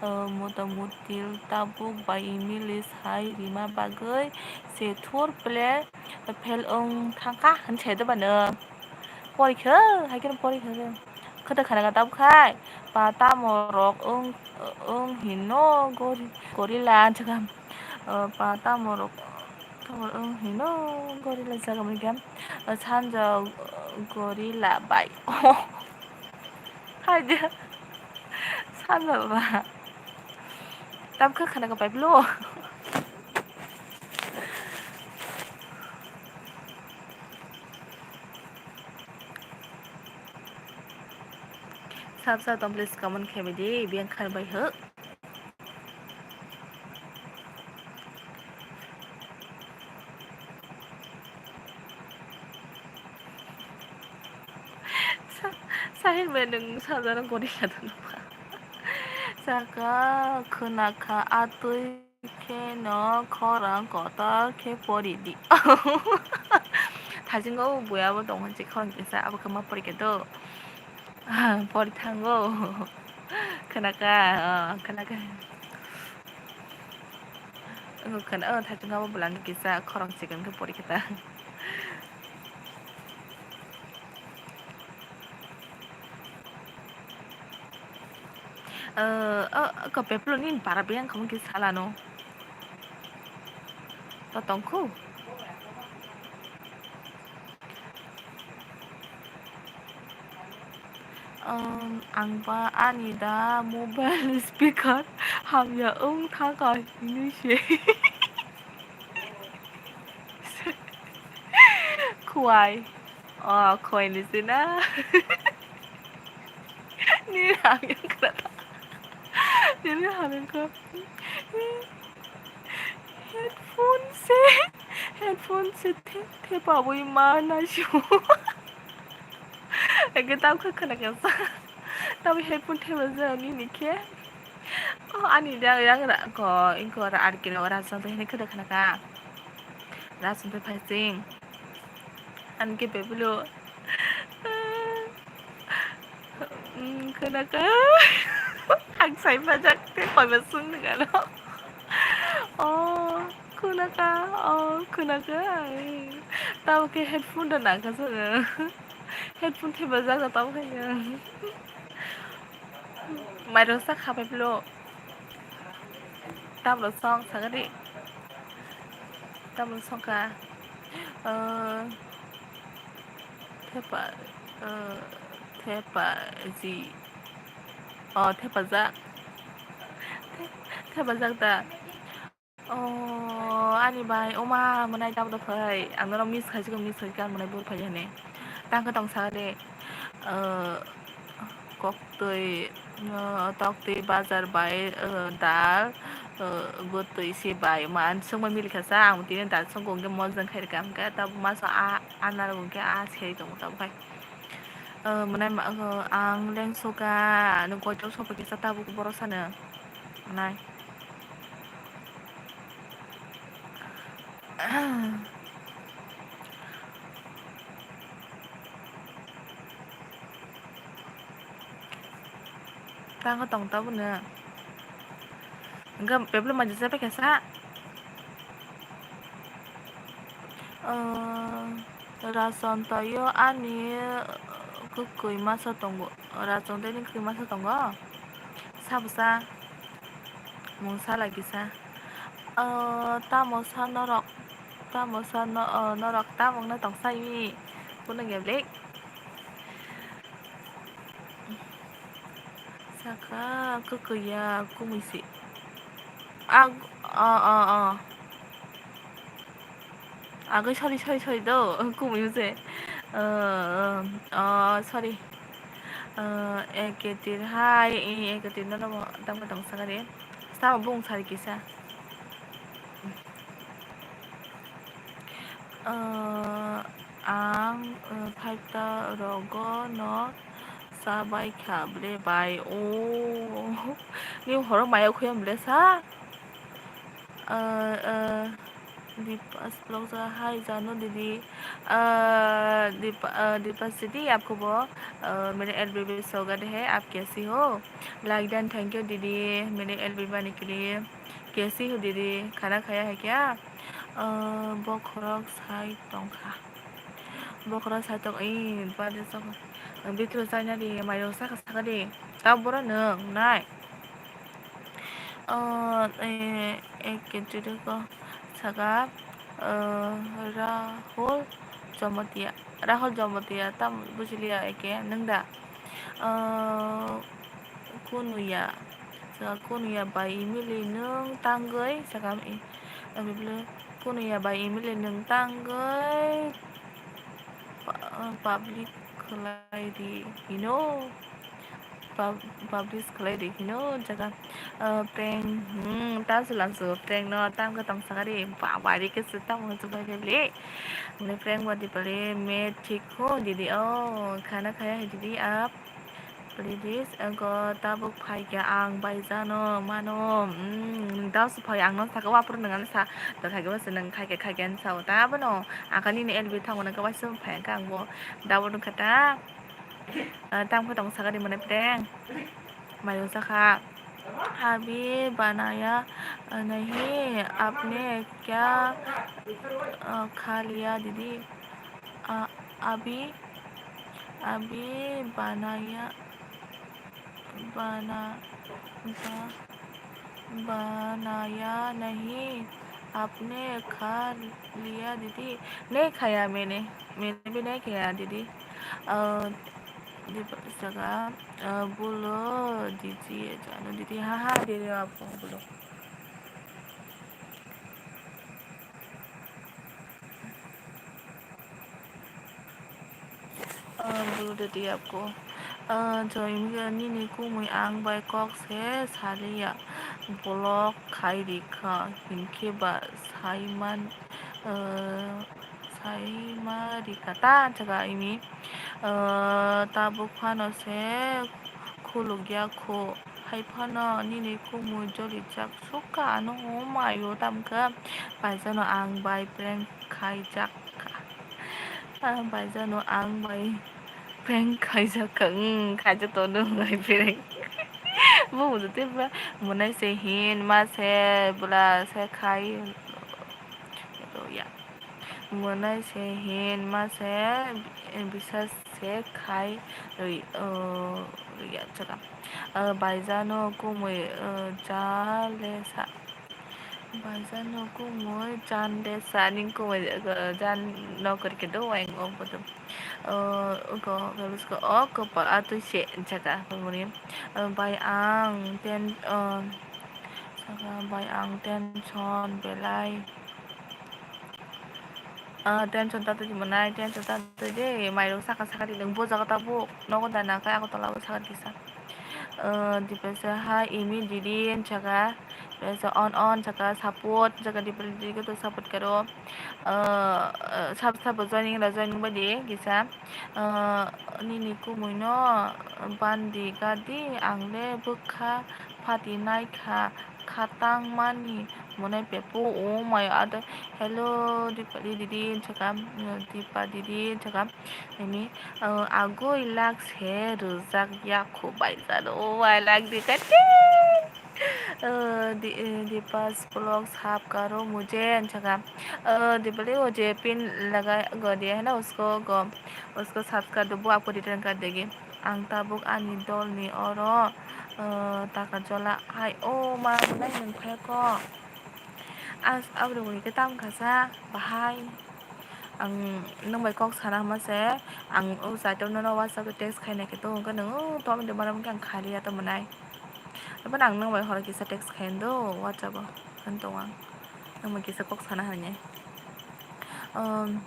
o, mota mutil tabuk bai Emily sai rima bagwi se thur ple-, fel wng thangkha hwn se doba nwng. Porikha, hai khe porikha khe. Khwtwkha na tabuk khai. Pa tamo rok wng, wng hino gori-, gorila, anchikam. O, pa tamo rok, tamo wng hino gorila jaga mani khe. O, sanja gorila bai. Hai de. Sanja ba. Tabuk khe khana ka pai blo. Sab sab tong please comment khe bai di, biyang khan bai ho. Sa-, Sahil bai nwng sajana gori kha dono ba. Saka khwna kha atwi. Khe no khorang kotor khe pori di. Thajingo buya bo tong hwnse khorang kisa abo khe ma pori khe do. Pori thango. Khwnaka, ah, khwnaka. Wngkha khwna, oh, thajingo abo bwlangni kisa khorang chikon khe pori khe ta. Eh, oh, ko peplo ni para biyang kamo kisa lano. To tongkhu. Um, ang ba ani da mobile speaker hamya wng thangkha hinwi se. Khwai. Oh, khwai ni se na. Nini hamya wngkha. Nini hamya wngkha. Headphone se, headphone se the, thepawi ma naisio. Eke tamo khe khwna khe sa. Tamo headphone thepajak nini khe. Oh, ani da yang ra ko, ingko ra ar kilo ra sa hene khwna khwna kha. Ra sa phai sing. Ani khe bebelo. Mm, khwna kha. Ang sai pajak tei koiba sung nang ano. Oh, khwna kha. Oh, khwna kha. Tamo khe headphone da nang kha sano. Headphone thepajak da tamo khe. Mairok sa kha bebelo. Tablo song sagadi. Tablo song kha. Eh, thepa, eh, thepa ji. Oh, thepajak. The-, thepajak da. Oh, ani bai, oma, mwnai tablo phai. Ang nono miss khaisiko, miss khaisiko, ang mwnai bur phai hene. Tangkhe tong sagadi. Eh, Koktwi, uh, toktwi bazar bai, uh, dal, uh, bwtwi se bai man swngma milikha sa, ang tini dal songkha hwnkhe mojang khai rwkha, hwnkhe tabuk masa a, a narwk hwnkhe a se tongo tabuk khai. Uh, mwnai ma, uh, ang lengsoka, nwng koitok sophaikhe sa tabuk borok sano mwnai. Tango tong tabuk no. Hwnkhe beblo manjak jagwi khe sa. Ah, Rachontoyo ani kwkwi masa tongo. Rachontoyoni kwkwi masa tongo. Sa bwsa mung sa lai kisa. Ah, tamo sa norok, tamo sa no-, ah, norok tamo wngna tongsa imi. Kuno geblik. Saka kwkwi ya kumui si. Ag-, o, o, o. Agwi sorry, sorry, sorry do. Kumui se. O, o, o, sorry. O, eketir hai, e, eketir no, no, tamo tong sakari. Tamo bung sari kisa. O, ang, o, five ta rogo no sa bai kha ble bai. O, ni horo mayo khuyam ble sa. Ah, ah, Dipas blog ja hai jano didi. Ah, Dipa-, ah, Dipas didi, aapko wo, ah, mere L B B swagat hai, aap kaisi ho? Like done, thank you didi, mere L B B aane ke liye. Kaisi ho didi, khana khaya hai kya? Ah, bokhorok sai tongkha. Bokhorok sai tong, ee, bade sok. Bithro chai na di, mairok saka saka di. Ta boro nwng nai. O, e, ek kg ko saka, o, Rahul Jamatia. Rahul Jamatia, tam bujiliya eke, nwng da? O, Kunuya. Saka Kunuya bai imili nwng tangwi, saka, e, Kunuya bai imili nwng tangwi, pa-, public khlai di hino. Pub-, publish khlai di hino jaga, ah, prank, hmm, ta se langso prank no tam khe tong sakari, ba, bari khe se tamo se bai le. Mane prank ba di pale me thik ho didi, oh, khana khaya hai didi aap. Please, ago tabuk phai khe ang bai jano mano, hmm, da se phai ang no saka wapro nang sa, da khai khe ba se nang khai khe khai khe sa o ta bono, akani ni L B thango nang khe ba se phai ang khe ang bo da bo nang kha ta. Ah, tamo khe tong sakari mane prank. Mayo sakha. Abhi banaya nahi, apne kya, ah, kha liya didi? Ah, abhi, abhi banaya, bana-, ba-, banaya nahi, apne kha liya didi? Nahi khaya maine, maine bhi nahi khaya didi. Ah, di jaga, ah, bolo didi, jano didi, ha, ha, didi, aapko bolo. Ah, bolo didi aapko. Ah, Joy, nini kumui ang bai kok se saliya. Block khai rikha, hinkhe ba saiman, ah, saima rikha ta jaga ini. Ah, tabuk phano se khulukya kho. Hai phano nini kumui jolijak sukha ano, oh mayo, tamkhe baijano ang bai prank khaijak kha. Ah, baijano ang bai prank khaijak kha, hmm, khaijak tongo bai prank. Bo mudo tei ba monai se hin ma se bwla se khai ya. Monai se hin ma se, eh, bisas se khai rwi, oh, rwi ya jaga. Ah, baijano kumui, oh, ja le sa. Baijano kumui jan de sa, ning kumui, eh, jan nokori ke do waing o bodo. Eh, uko, galusko o kopal atwi se jaga, bumuni. Eh, bai ang ten, eh, saka bai ang tension belai. Ah, tension ta twi manai, tension ta twi de, mairok saka saka di, nwng bo jaga tabuk, nogo da na khe, Agartala o saka di sa. Ah, di pesa ha, imi didi, jaga. Tei se on on saka support, saka dipali digi to support karo. Ah, ah, sab sabo joining la joining badi kisa. Ah, nini kumui no bandi gadi ang le bwkha phati nai kha, khatang mani monai pepo o mayo ado. Hello, Dipali didi saka, Dipa didi saka. Ini, ah, agoi lak se rwjak ya kho bai jado. O, I like the cutting. अ, दि-, अ, दीपक vlogs साफ करो मुझे, अच्छा का। अ, दीपाली, वो जे पिन लगा, गो दिया है ना, उसको, गो, उसको साफ कर दो, वो आपको return कर देगी। Ang tabuk ani dol ni oro, uh, taka jola hai o ma nai nung phai ko. As abro ni ke tam khasa bahai. Ang nung bai kok sana hama se, ang o jaitor no WhatsApp text khai na ke to, hwnkhe nung o tom de maram khe ang khali ya to manai. Abo nang nung bai horo kisa text khai do WhatsApp o, han tong ang. Nung bai kisa kok sana hanya. Um,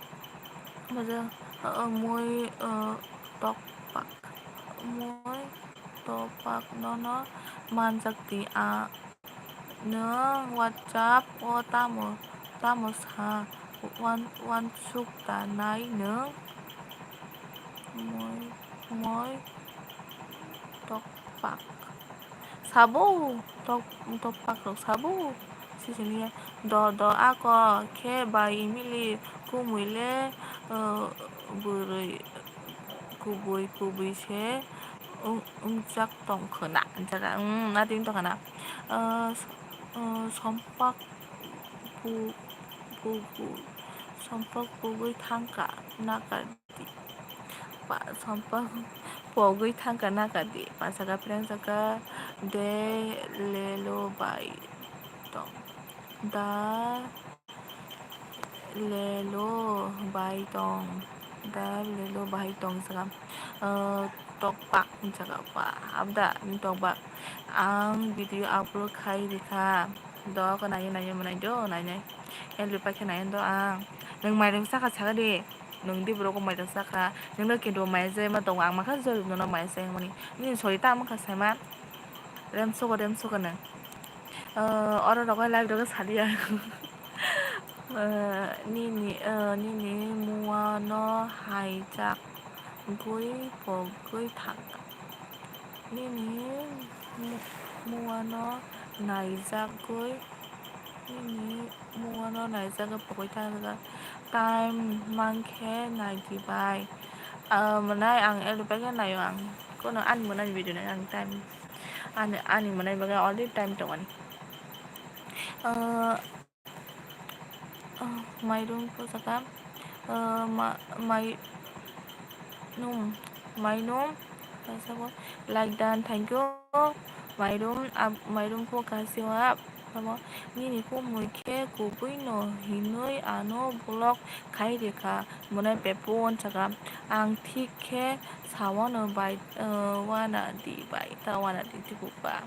Baja, uh, moi, uh, tokpak, moi tokpak nono manjak di a, nwng WhatsApp o tamo, tamo sa, wan, wansuk ta nai nwng, moi, moi tokpak. Sabo, tok, tokpak rok sabo. Sisini do, do, ako khe bai imili kumui le, uh, bwrwi kubui, kubui se wng-, wngjak tong khwna. Jaga, um, nating tong khwna. Uh, s-, uh, sompak bu-, bugu, sompak bugui thangka, naka. Di. Pa-, sompak pogwi thangka naka di. Pasaka phreng saka de lelo bai tong. Da lelo bai tong. Da lelo bai tong saka. Eh, tokpak saka pa. Abda tokpak. Ang video upload khai rikha. Do ko nai nai manai do nai nai. Elwi pakhe nai do ang. Nang mairang saka saka de. Nwng di borok maido saka, nwngno kintu mai se ma tongo, ang makha jori nono mai se wngmani. Nini sori ta wngkha saima, rem sogo, rem sogo nwng. Ah, oro rogo live rogo saliya. Ah, nini, ah, nini mua no hai jak gui pogui thang. Nini mu-, mua no naijagwi, nini mua no naijagwi pogwi thangkha. Time mankhe naidi bai. Ah, mwnai ang elbeke naio ang. Kono ani mwnai video nai ang time. Ani, ani mwnai bagwi already time tongmani. Ah, Ah, mairum po saka, ah, ma-, mai-, num, mainum, kaisa bo like dan, thank you. Mairum, ab-, mairum po kaisa wa, abo nini po mui khe kubui no hinui ano block khai rikha, mwnai pepo saka, ang thik khe sawano bai, ah, wana di bai, ta wana di, di buba.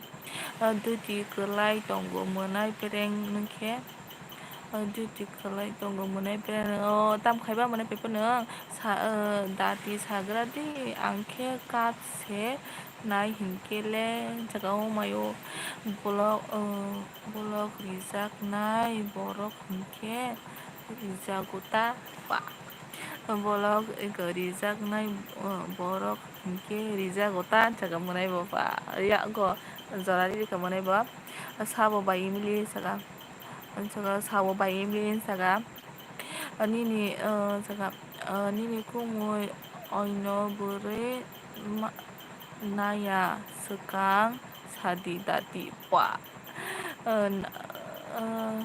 Ah, duty kwlai tongo, mwnai pereng nung khe. O duty khlai tongo mwnai pen, o tam khaiba mwnai pen phano sa, o dati sagra di, ang khe kat se nai hinkhe le jaga o maio block, o block rijak nai borok hinkhe rijago ta ba. Block rijak nai, o borok hinkhe rijago ta jaga mwnai bo ba. Yago jora rikha mwnai bo sabo bai imili saka. Saka sabo bai imli saka, "Nini, ah, saka, ah, nini kumui oino bwrwi ma-, naya swkang sadi dati ba." Ah, n-, ah,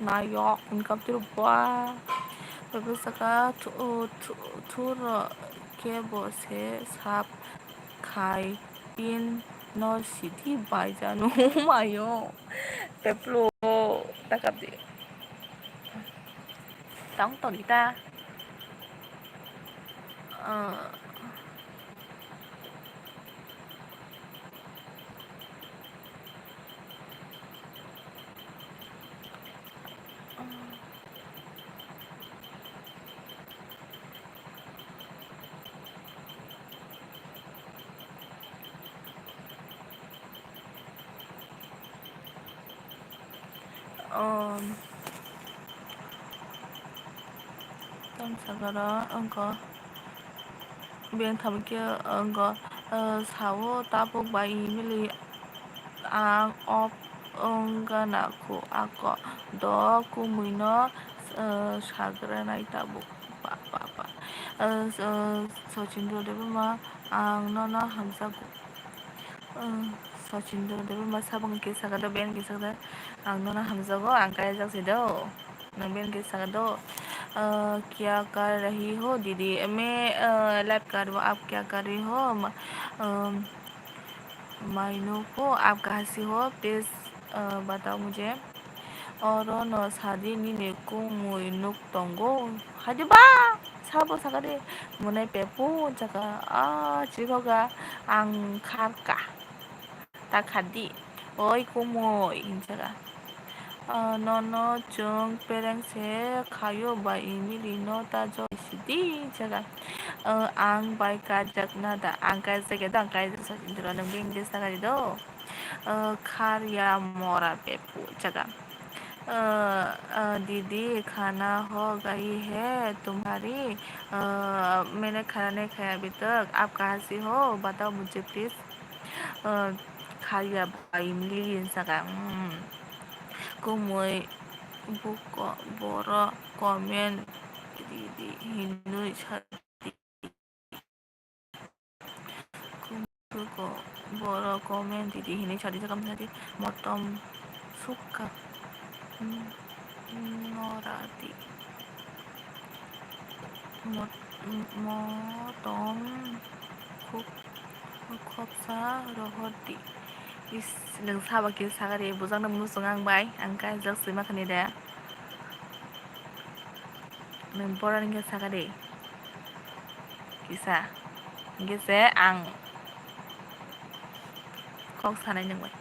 nayok wngkha tiro ba. Tei saka thu-, thu-, thuro kebo se sap khai pin no sidi bai janu mayo. Peplo takap di. Tang toni ta. Ah. Um, tong sagaro wngkha. Beng thamkhe wngkha, ah, sao tabuk bai mili ang op wngkha na khu ako do kumui no, ah, sagranai tabuk pa, pa, pa. Ah, ah, Sachin Debbarma ang nono hamjago. Ah, Sachin Debbarma sabang kisa kado ben kisa kado. Ang nono hamjago, ang kaijak si do. Nang ben kisa kado. Ah, kya kar rahi ho, didi? Main, ah, live kar rahi ho, aap kya kar rahi ho? Ma-, um, mainu ko aap kahan se ho? Please, ah, batao mujhe. Oro no sadi nini kumui nuk tongo. Hadi ba, sabo sakadi. Monai pepu saka. Ah, chikhoka ang kharka. Ta khadi. Oi kumui, hinsaka. Ah, nono chwng pereng se khayo ba imili no ta joi sidi, hinsaka. Ah, ang bai kajak na da, ang kajak ya da, ang kajak sa, intro nang beng de sakadi do. Ah, khar ya mora pepu, hinsaka. Ah, ah, didi, khana ho gayi hai tumhari? Ah, maine khana nahi khaya abhi tak, aap kahan se ho? Batao mujhe please. Ah, khar ya ba imili, hinsaka. Hmm. Kumui buko boro comment ridi hinui sa. Kumui buko boro comment ridi hinui sadi, sakam sadi motom sukha. Hmm, noradi. Mot-, motom khub-, khobsa rohordi. Is, nwng sabo kisa sakadi, bujak no muchung ang bai, ang kaijak sima khani de. Nwng borok ni khe sakadi. Kisa. Hingke se ang kok sanai nung bai.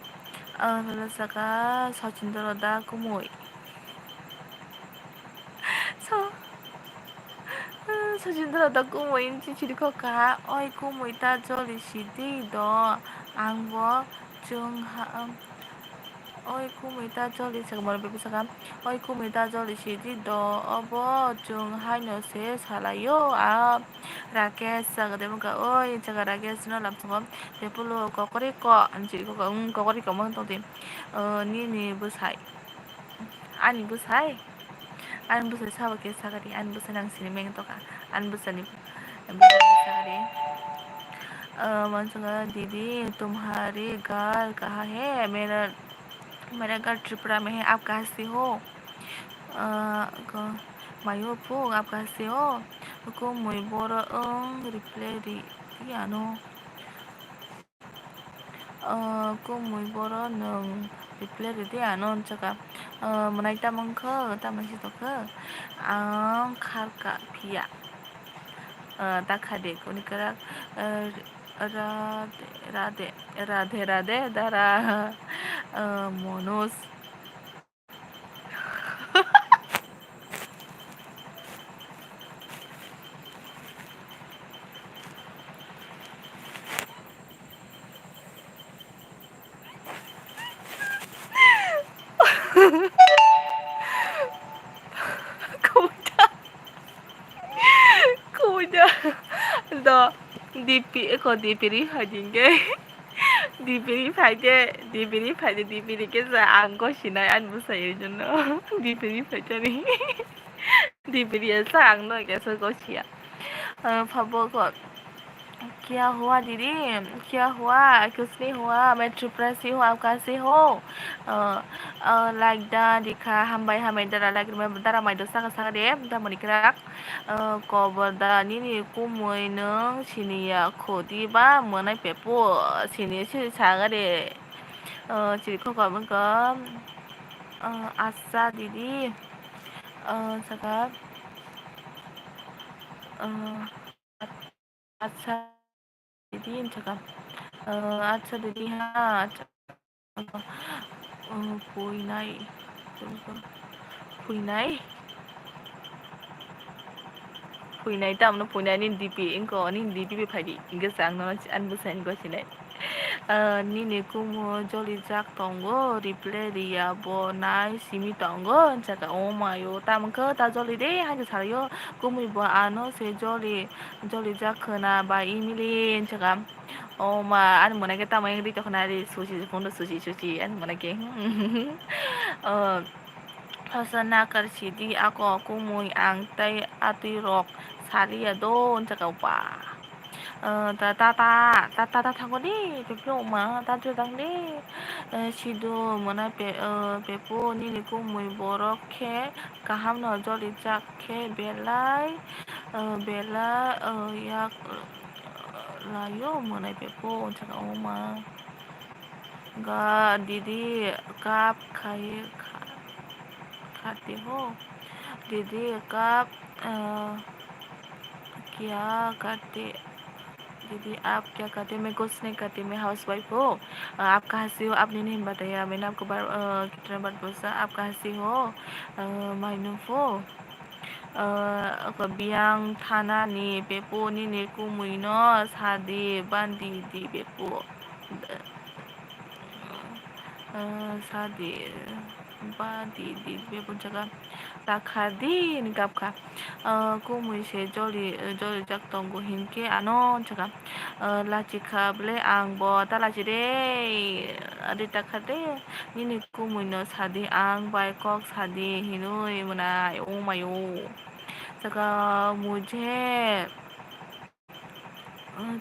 Ah, lalo saka Sachin Debbarma da kumui. So, ah, Sachin Debbarma da kumui hinwi chirikhok kha. Oi kumui ta joli sidi do. Ang bo chwng ha, Oi kumui ta joli, saka borok bai bwsakha. Oi kumui ta joli sidi do, obo chwng haino se salaio. A Rakesh saka de wngkha, oi saka Rakesh no lamsongo tei pulo kokoriko hinwi chirikho, um, kokoriko wng tongdi. O, nini bwsai, ani bwsai? Ani bwsai sabo khe sakadi, ani bwsai nang sini meng tokha, ani bwsani bwsai sakadi. Ah, mansuka didi, tumhari ghar kaha hai? Mera, mera ghar Tripura mein hai, aap kahan se ho? Ah, ko, mayo phu, aap kahan se ho? Kumui boro wng reply ri, ri ano. Ah, kumui boro nwng reply ridi ano, hwnjaka. Ah, mwnai tamo wngkha, tamo si tongkha? Ang kharka phiya. Ah, ta kha de, kuni kwrak, ah, Radhe, Radhe, Radhe, Radhe, Dara, ah, Manoj. Kuda. Kuda. Do. D P, eko D P ri phai di hingke. D P ri phai de, D P ri phai de, D P ri kesa ang gosinai, ani bwsai ri jono. D P ri phai tani. D P ri sa ang no kesa gosia. Ah, phabo ko. Kya hua didi? Kya hua? Kuch nahi hua. Main Tripura se hu, aap kahan se ho? Ah, ah, like da dikha, hambai, hambai dara, like rwmani dara mai do saka saka de, da mani kwrak. Ah, kobor da nini kumui nwng siniya khudi ba mwnai pepo sini sini saga de. Ah, chiri khokam wngkha, ah, Asha didi, ah, saka, ah, Asha didi wngkha, ah, Asha didi ha, Asha. Oh, puinai. Puinai. Puinai tamno puinai ni D P wngko, ni D P bai phaidi. Hingke chang no ani bwsai ni gosinai. Ah, nini kumu joli jak tongo, reply riya bo nai simi tongo, hwnjaka. Oh mayo, tamo khe ta joli de, haino salaio, kumui bo ano se joli, joli jak khwna ba imili, hwnjaka. O ma, ani mwnai khe tamo wngri tongkha nari, susi, phone susi, susi, ani mwnai khe. O, hosa nakar sidi ako kumui ang tei atwi rok saliya do, hwnjaka ba. Ah, ta, ta, ta, ta, ta, ta thango di, pepo ma, ta jodang di. Eh, sido mwnai pe, eh, pepo nini kumui borok khe kaham no joli jak khe belai, eh, belai, eh, yak, eh, layo mwnai pepo, chakao ma. Ga, didi, kap, khai, kha, khate ho. Didi, kap, eh, kya karte? दीदी, आप क्या करते हो? मैं कुछ नहीं करती, मैं हाउसवाइफ हूँ। अ, आप कहाँ से हो? आपने नहीं बताया, मैंने आपको बार, अ, कितने बार पूछा, आप कहाँ से हो? अ, मायनू हो। Biang thanani pepo nini kumui no sadi bandi di pepo. Sadi bandi di pepo jaga takha di ni gapkha. Kumui se joli, joli jak tongo hinkhe ano jaga. Lachi kha bwle ang bo ta lachi de. Adi takha de. Nini kumui no sadi ang bai kok sadi hinui mwnai o mayo. Saka mujhe, uh,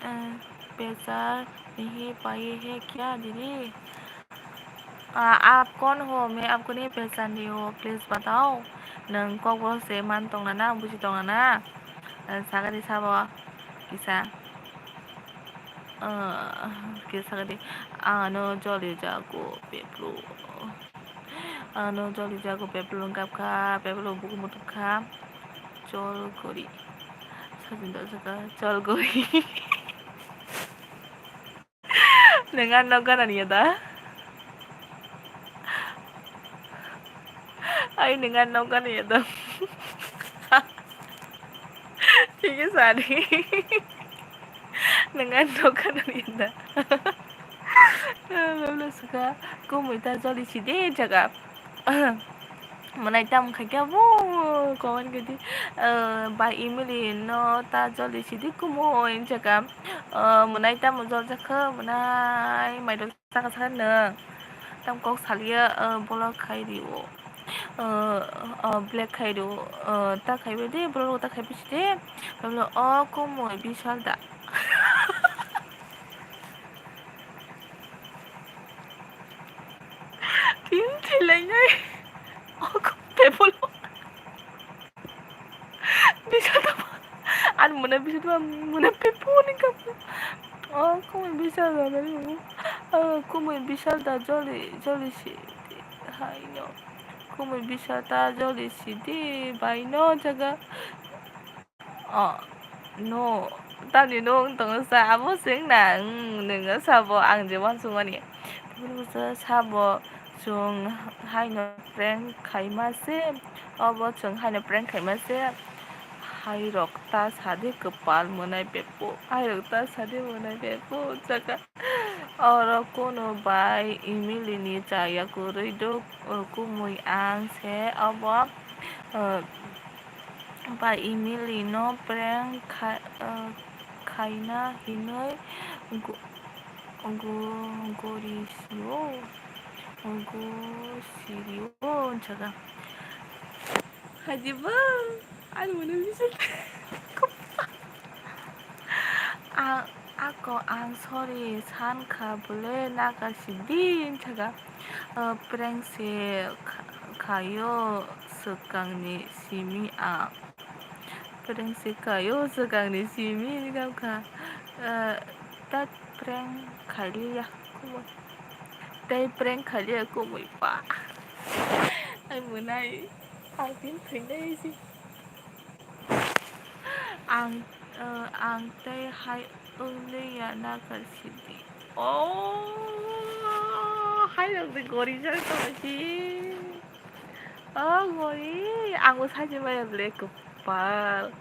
uh, pehchan nahi paye hai kya didi? Uh, aap kaun ho? Main aapko nahi pehchan rahi hu, please batao. Nwng kokborok se man tong na na, buji tong na na? Uh, sagari sabo kisa. Ah, kisa sagadi. Ano joli jago peplo. Ano joli jago peplo wngkha kha, peplo bukumu tongkha. Chol gori. Sajin dojaka chol gori. Nang ano gana niya da? Ai, nang ano gana niya da? Kiki sari. Nang ano gana niya da? Beblo suka, kumui ta joli si de jaga. Mwnai tam khai khe bo comment khe di, eh, bai imili no ta joli si di kumui jaga. Eh, mwnai tamo jol jakha, mwnai mairok saka saka nwng. Tam kok salia, eh, bolok khai rio. Eh, eh, black khai rio. Eh, ta khai bai de, bolok ta khai bai si de. Beblo o kumui bisal da. Tin thilai nai. O table. Bisa tama. An muna bisa tama, muna pepo ni kapu. O kumui bisa da, o kumui bisa da joli, joli si. Hai no. Kumui bisa ta joli si di, bai no jaga. Oh, no. Tamni no wng tongo sa, abo se wngna, nwng, nwng sabo ang je uansukmani. Sabo chwng haino prank khaima se, obo chwng haino prank khaima se. Hairok ta sadi kwpal mwnai bepuk, hairok ta sadi mwnai bepuk, jaga. Oro kunu bai Emily ni chaya kwrwi duk, uh, kumui ang se obo, uh, bai Emily no prank kha-, uh, khaina hinwi gu-, gu-, gori sio, gu sirio jaga. Hajibo, ani mwnwi bisa. Ang, ako ang sorry sankha bwle naga sidi wngkha. Ah, prank se kha-, khaio swkangni simi ang. Prank se khaio swkangni simi wngkha. Ah, ta prank khailiya kumui. Tei prank khailiya kumui pa. Ai mwnai. Ang tin thwinai si. Ang, eh, ang tei hai wngwi ya nagar sidi. Oh, hai rok de gori jak tong si. Oh, gori. Ang bo sachi maya ble kwpal.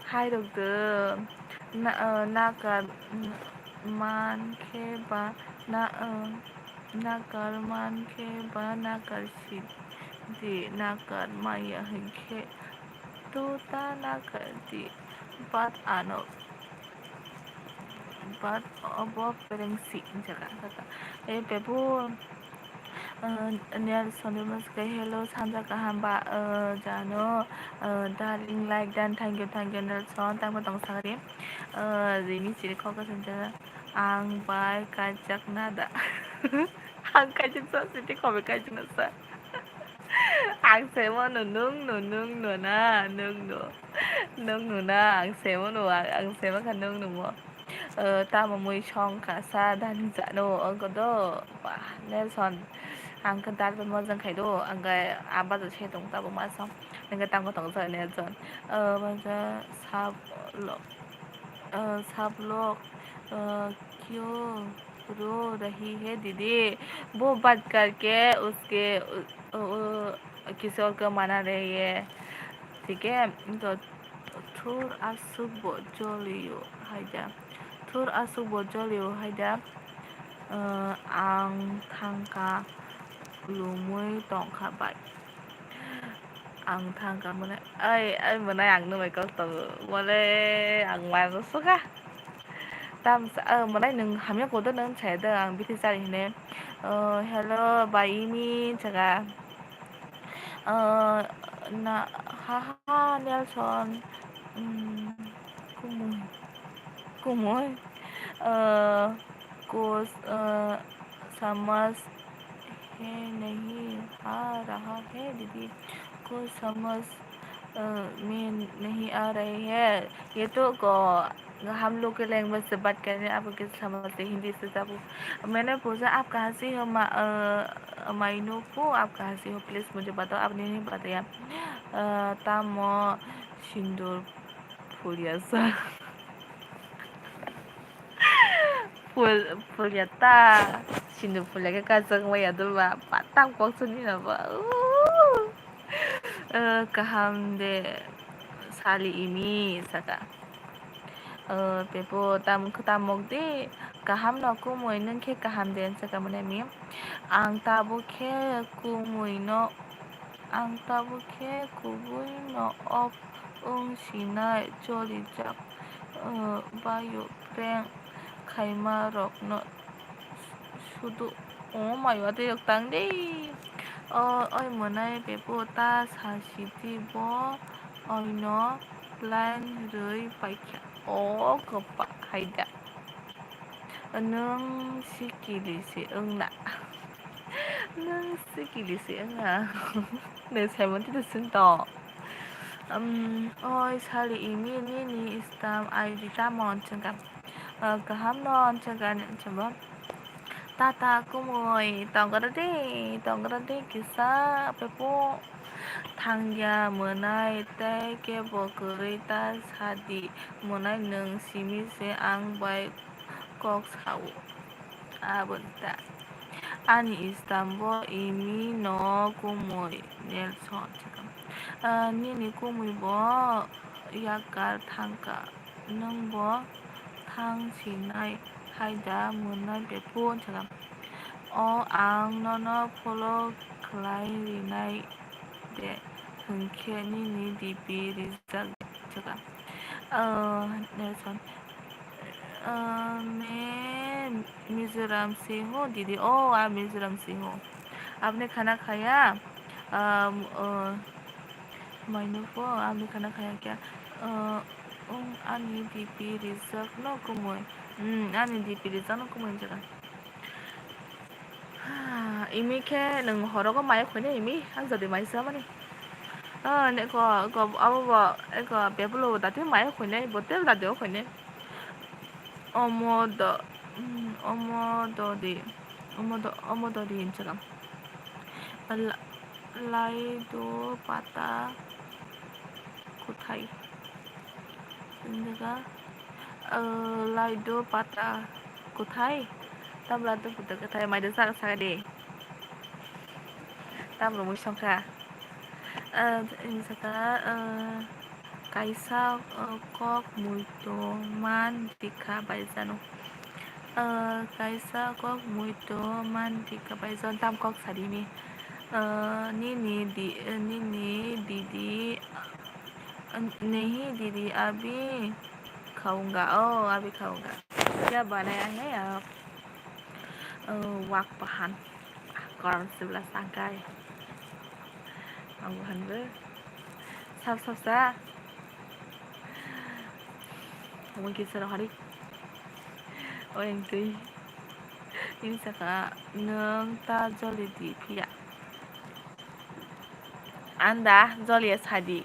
Hai rok de na, eh, nagar man khe ba na, eh, Nagar man khe ba nagar si di, nagar maya hinkhe to ta nagar di, but ano, but obo phereng si jaga jaga. E bebun, Uh, Nelson Demas khe, "Hello, sanja kaham ba, uh, jano, uh, darling, like dan, thank you, thank you, Nelson." Tamo tong sakari, uh, rini chiri kok kasinja, "Ang bai kajak na da." Ang kajak sa, siti kobe kajak na sa. Ang semo no nung no, nung no na, nung no. Nung no na, ang semo no, ang, ang semo kha nung no mo. Eh, tamo mui song kasa dani jano, ongko do. Ba, Nelson, ang khe dal mojang khai do, ang khe a bajo se tong tabo ma song. Ang khe tamo tong sa Nelson. Eh, bajo sab lo, eh, sab log, eh, kyo ro rahi hai didi? Wo baat karke uske, u, u, u, kisi aur ko mana rahi hai, thik hai? To Thur aswk bo joliyo haida. Thur aswk bo joliyo haida. Eh, ang thangka lumui tongkha bai. Ang thangka mwnai. Ai, ai mwnai ang nwbai kok tongo. Mole ang mai bo sukha. Tamsa, eh, mwnai nwng hamya kodo nwng chaya de ang bithi chari hine. Eh, hello, bai imi chaka. Eh, na, ha, ha, Nelson. Hmm, kumui. Kumui. Eh, kus, eh, samas hai nahi aa raha hai didi? Kus samas, eh, mein nahi aa rahi hai. Ye to ko, हम लोग के लैंग्वेज से बात कर रहे हैं, आपको कैसे समझते हैं हिंदी से? जब मैंने पूछा, "आप कहाँ से हो, मा-, अ, माइनू को, आप कहाँ से हो? प्लीज मुझे बताओ।" आपने नहीं बताया। अ, tamo sindur phulya sa. Phul, phulya ta. Sindur phulya khe kajak maya dulba. Patang kok suni na ba. Uh. Eh, kaham de sali imi saka. Eh, pepo tam khe tamok de kaham no kumui nwng khe kaham de saka mane mi. Ang tabuk khe kumui no, ang tabuk khe kubui no off wng sinai cholijak, eh, bayu prank khaima rok no sudu. O mai watwi rok tang de. O, oi mwnai bebo ta sa sidi bo oino line rwi paikha. O kwpa haida. Nwng sikili se wngna. Nwng sikili se wngna. Nwng Simon tito sing to. Um, oi sali imi nini stam I D tamo chwngkha. Ah, kaham no, ang chwngkha, ang chwngkha. Tata kumui, tongkra di, tongkra di, kisa pepo thangya mwnai, tei kebo kwrwi ta sadi mwnai, nwng simi se ang bai kok sao. Aboni ta. Ani stambo imi no kumui, Nelson. Ah, nini kumui bo yakar thangkha. Nwng bo thang sinai hai da mwnai bepun sakha. O ang nono follow khlai rinai de, hwnkhe nini D P rijak sakha. Ah, Nelson. Ah, मैं मिजोरम से हूँ दीदी। ओ, आप मिजोरम से हो। आपने खाना खाया? Ah, uh, Mainupo, ani khana khaya kya? Uh, um, ani D P rijak no kumui. Hmm, ani D P rijak no kumui jora. Ha, imi khe nwng horogo maya khuinai imi, ang jodi mai sa mani. Ah, ne ko, ko, abo bo, eko, bebulo bo dati maya khuinai, botel dati o khuinai. Omo do, hmm, omo do di, omo do, omo do di hinchara. La-, laido pata kuthai. Hinjaga, ah, laido pata kuthai. Tamla do pata kuthai, maida saka saka di. Tamrwngwi songkha. Ah, hinjaga, ah, kaisa, ah, kok muito man rikha baijano. Ah, kaisa kok muito man rikha baijano, tam kok sadini. Ah, nini di, nini didi, ah, nahi didi abhi khaunga, oh, abhi khaunga. Kya banaya hai aap? Ah, wak pahan. Karon sibla sangkai. Ang bo hanbo. Sab sab sa. Omo kisa rok hari. Oyang twi. Ini saka nwng ta joli di phiya. Anda joli ya sadi.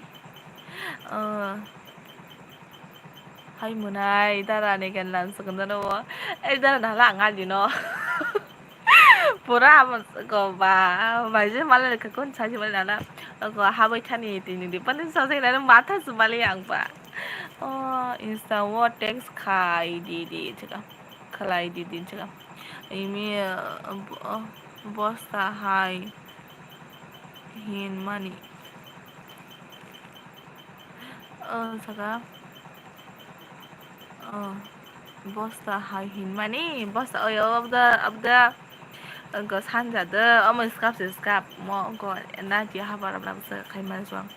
Oh. Hai mwnai dara ni gan lan sukun dano. Eh, dara nala ang ali no. Pura amo ko ba, bai je male ka kon sa je male nana. Ko habai thani tini di pani sa je nana matha su male ang ba. Oh, Insta wo text khai di di chika. Khalai di di chika. Imi, eh, bo-, bosta hai hin mani. Oh, saka. Oh, bosta hai hinmani, bosta, oi, oh, abda, abda. Go sanja de, omo skap se skap, mo go, na ji habar abla bwsa khai mani suang.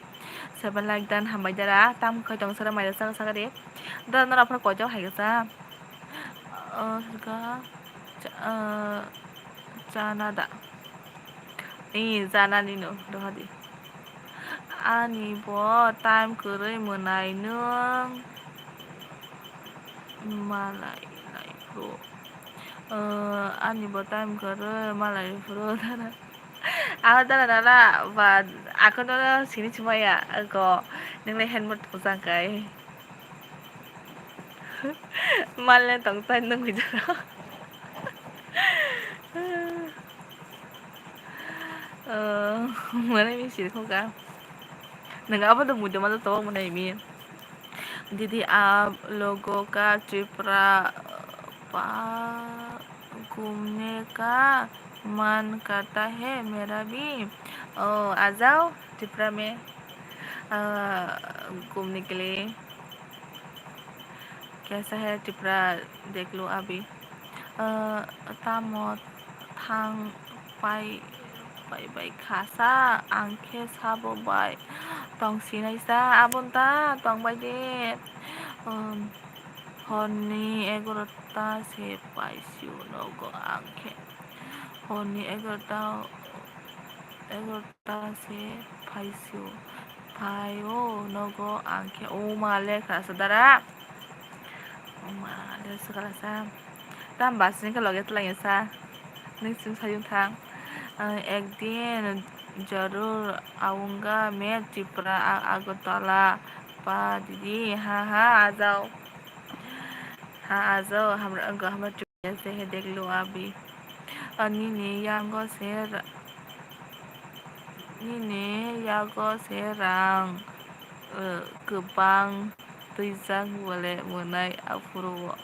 Seven like dan hambai dara, tam khai tong sara mai saka saka de. Da nara phar koi jok hai sa. Oh, saka, cha-, eh, chana da. Ee, janani no, dohadi. Ani bo time kwrwi mwnai nwng malai lai phuru. Eh, ani bo time kwrwi malai phuru dara. Aro dara dara ba akono sini chumaya go nwngle helmet bwsang kai. Malne tong tai nung hoi jora. Eh, mana mi sir khoka. Nang abo to mudo ma to mana mi. Didi, aap logo ka Tripura pa ghumne ka man karta hai mera bhi. Oh, aa jao Tripura mein, ah, ghumne ke liye. Kaisa hai Tripura dekh lo abhi. Ah, tamo thang pai, pai, pai kha sa, ang khe sabo bai tong sinai sa, aboni ta tong bai de. Um, horni egarota se paisio nogo ang khe. Horni egarota, egarota se paisio. Phaio nogo ang khe. O ma lekha sa dara. O ma le sa kala sa. Tam bus ni khe loge twlangya sa. Nung chwng sayung thang. Ah, ek din jarur aunga main Tripura, Agartala pa didi. Ha, ha, aa jao. Ha, aa jao. Hamra, hamra Tripura se hai dekh lo abhi. Ah, nini yago se ra-, nini yago se rang, eh, kwbang twijak bole mwnai aphuru o.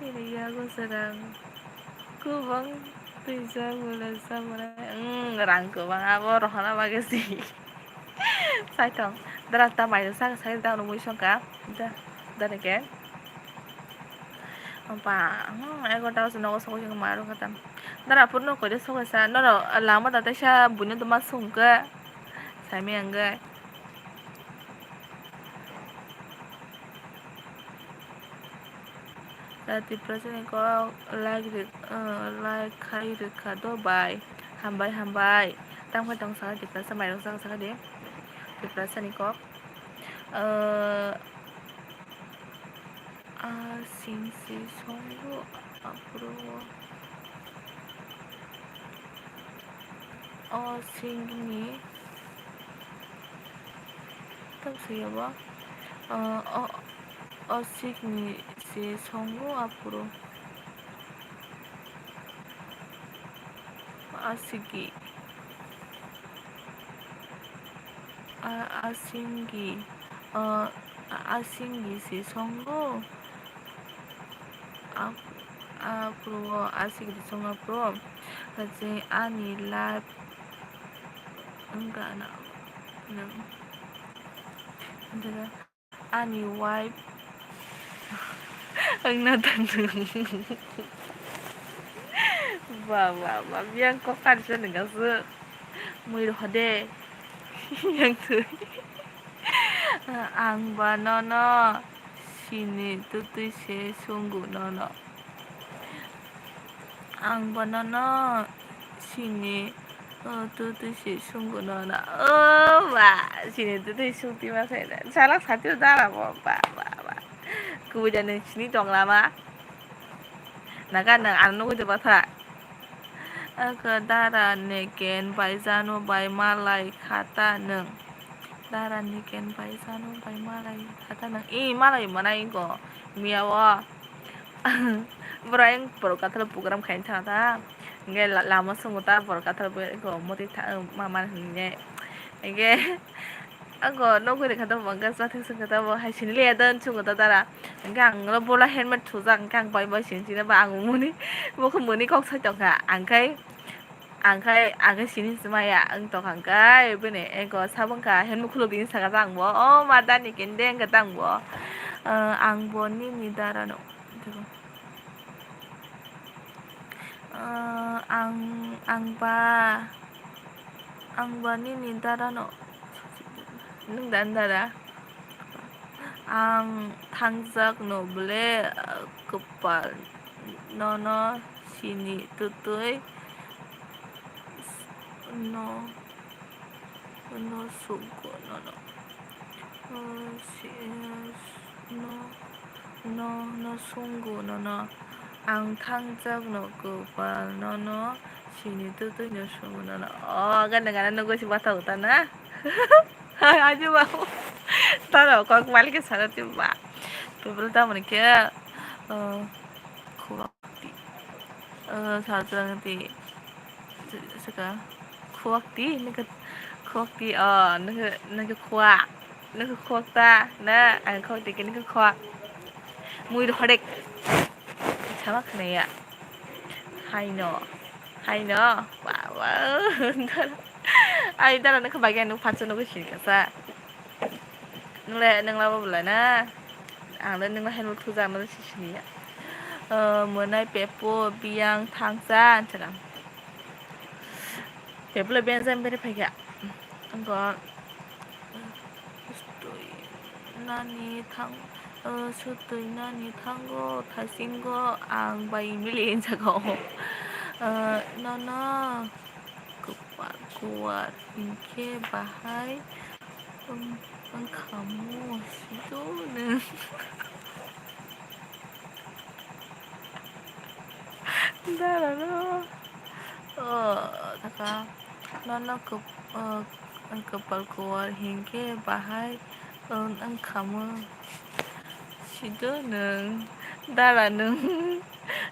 Nini yago se rang kwbang twijak bole sa mwnai. Hmm, rang kwbang abo rohorna bagwi si. Saitong, dara ta mai sa, sai ta nungwi songkha. Da, dara ke. Opa, hmm, egarota se nogo sokoi se ma rok kha tam. Dara phuru no koi de sokoi sa, norok lama da teisa buino toma sungkha. Saimai ang gai. Da Tiprasa ni kok like ri-, eh, like khai rwkha do bai. Hambai, hambai. Tamo khe tong saka Tiprasa mairok saka saka de. Tiprasa ni kok. Eh, A sing se songo aphuru o singni tamo siyabo, o, o, o singni se songo aphuru. Asigi. A, asinggi. O, a, asinggi se songo. A, aphuru o asigi se songo aphuru. Kache ani life wngkha na. Ani wife wngna thanw. Ba, ba, ba, biyang kok karisa nungkha se. Mui rohode. Yang twi. Ang ba nono sini twtwi se swngo nono. Ang bo nono Sini, o, twtwi si sungkunu na. O ba, sini twtwi sungtwi ma khe na. Salak sati dara bo, ba, ba, ba. Kubui da nung sini tong lama. Naga nung ano nugui de batha. Aka dara ni ken bai jano bai malai khata nung. Dara ni ken bai jano bai malai khata nung. I malai manai go. Miya o. Borok ayang borok kathalo program khaina thang ta. Hingke la-, lama songo ta borok kathalo bo eko moti tha-, ma, ma hinne. Hingke ako nogoi rikha ta bo hingke sathik songkha ta bo hai sini le ya don songo ta dara. Hingke ang oro bola helmet thujak hingke ang bai bai sini sini ba ang muni bo khe muni kok sai tongkha. Ang khai, ang khai, ang khai sini sima ya wng tongkha hingke bini eko sabo wngkha helmet khuluk di saka ta ang bo. O ma dani kende wngkha ta ang bo. Ah, ang bo nini dara no. Ah, ang, ang ba, ang ba nini dara no. Nung dan dara. Ang thangjak no bole, ah, kwpal nono sini twtwi no. No sugo nono. O si-, no, no, no sungo nono. Ang thangjak no kwpal nono sini twtwi no sungo nono. O gana gana nugui si bathang ta na. Aji ba. Taro kok malik sana ti ba. People ta mani khe. O, khua. Ti. Eh, sajwng ti. Saka. Khuak ti, naka khuak ti, oh, naka, naka khuak. Naka khuak ta, na, ang khuak ti, naka khuak. Mui rok horek. Sama khna ya. Haino. Haino. Wow, wow. Ai, dara naka bagya nuk phansa nuk sini kasa. Nungle, nungla bo bwlai na. Ang le nungla helmet thujak nung sisini ya. O, mwnai pepo, biyang, thangsa, hinsa kha. Pepo le biyang jang bere phaikha. Angko, sutwi nani thang, o, sutwi nani thango, thaisingo, ang bai mili hinsa kha. O, nono kwpal kuwar hinkhe bahai. Ang, ang khamu sido nung. Dara no. Oh, taka. Nono kwp-, oh, kwpal kuwar hinkhe bahai, oh, ang khamu. Sido nung. Dara nung.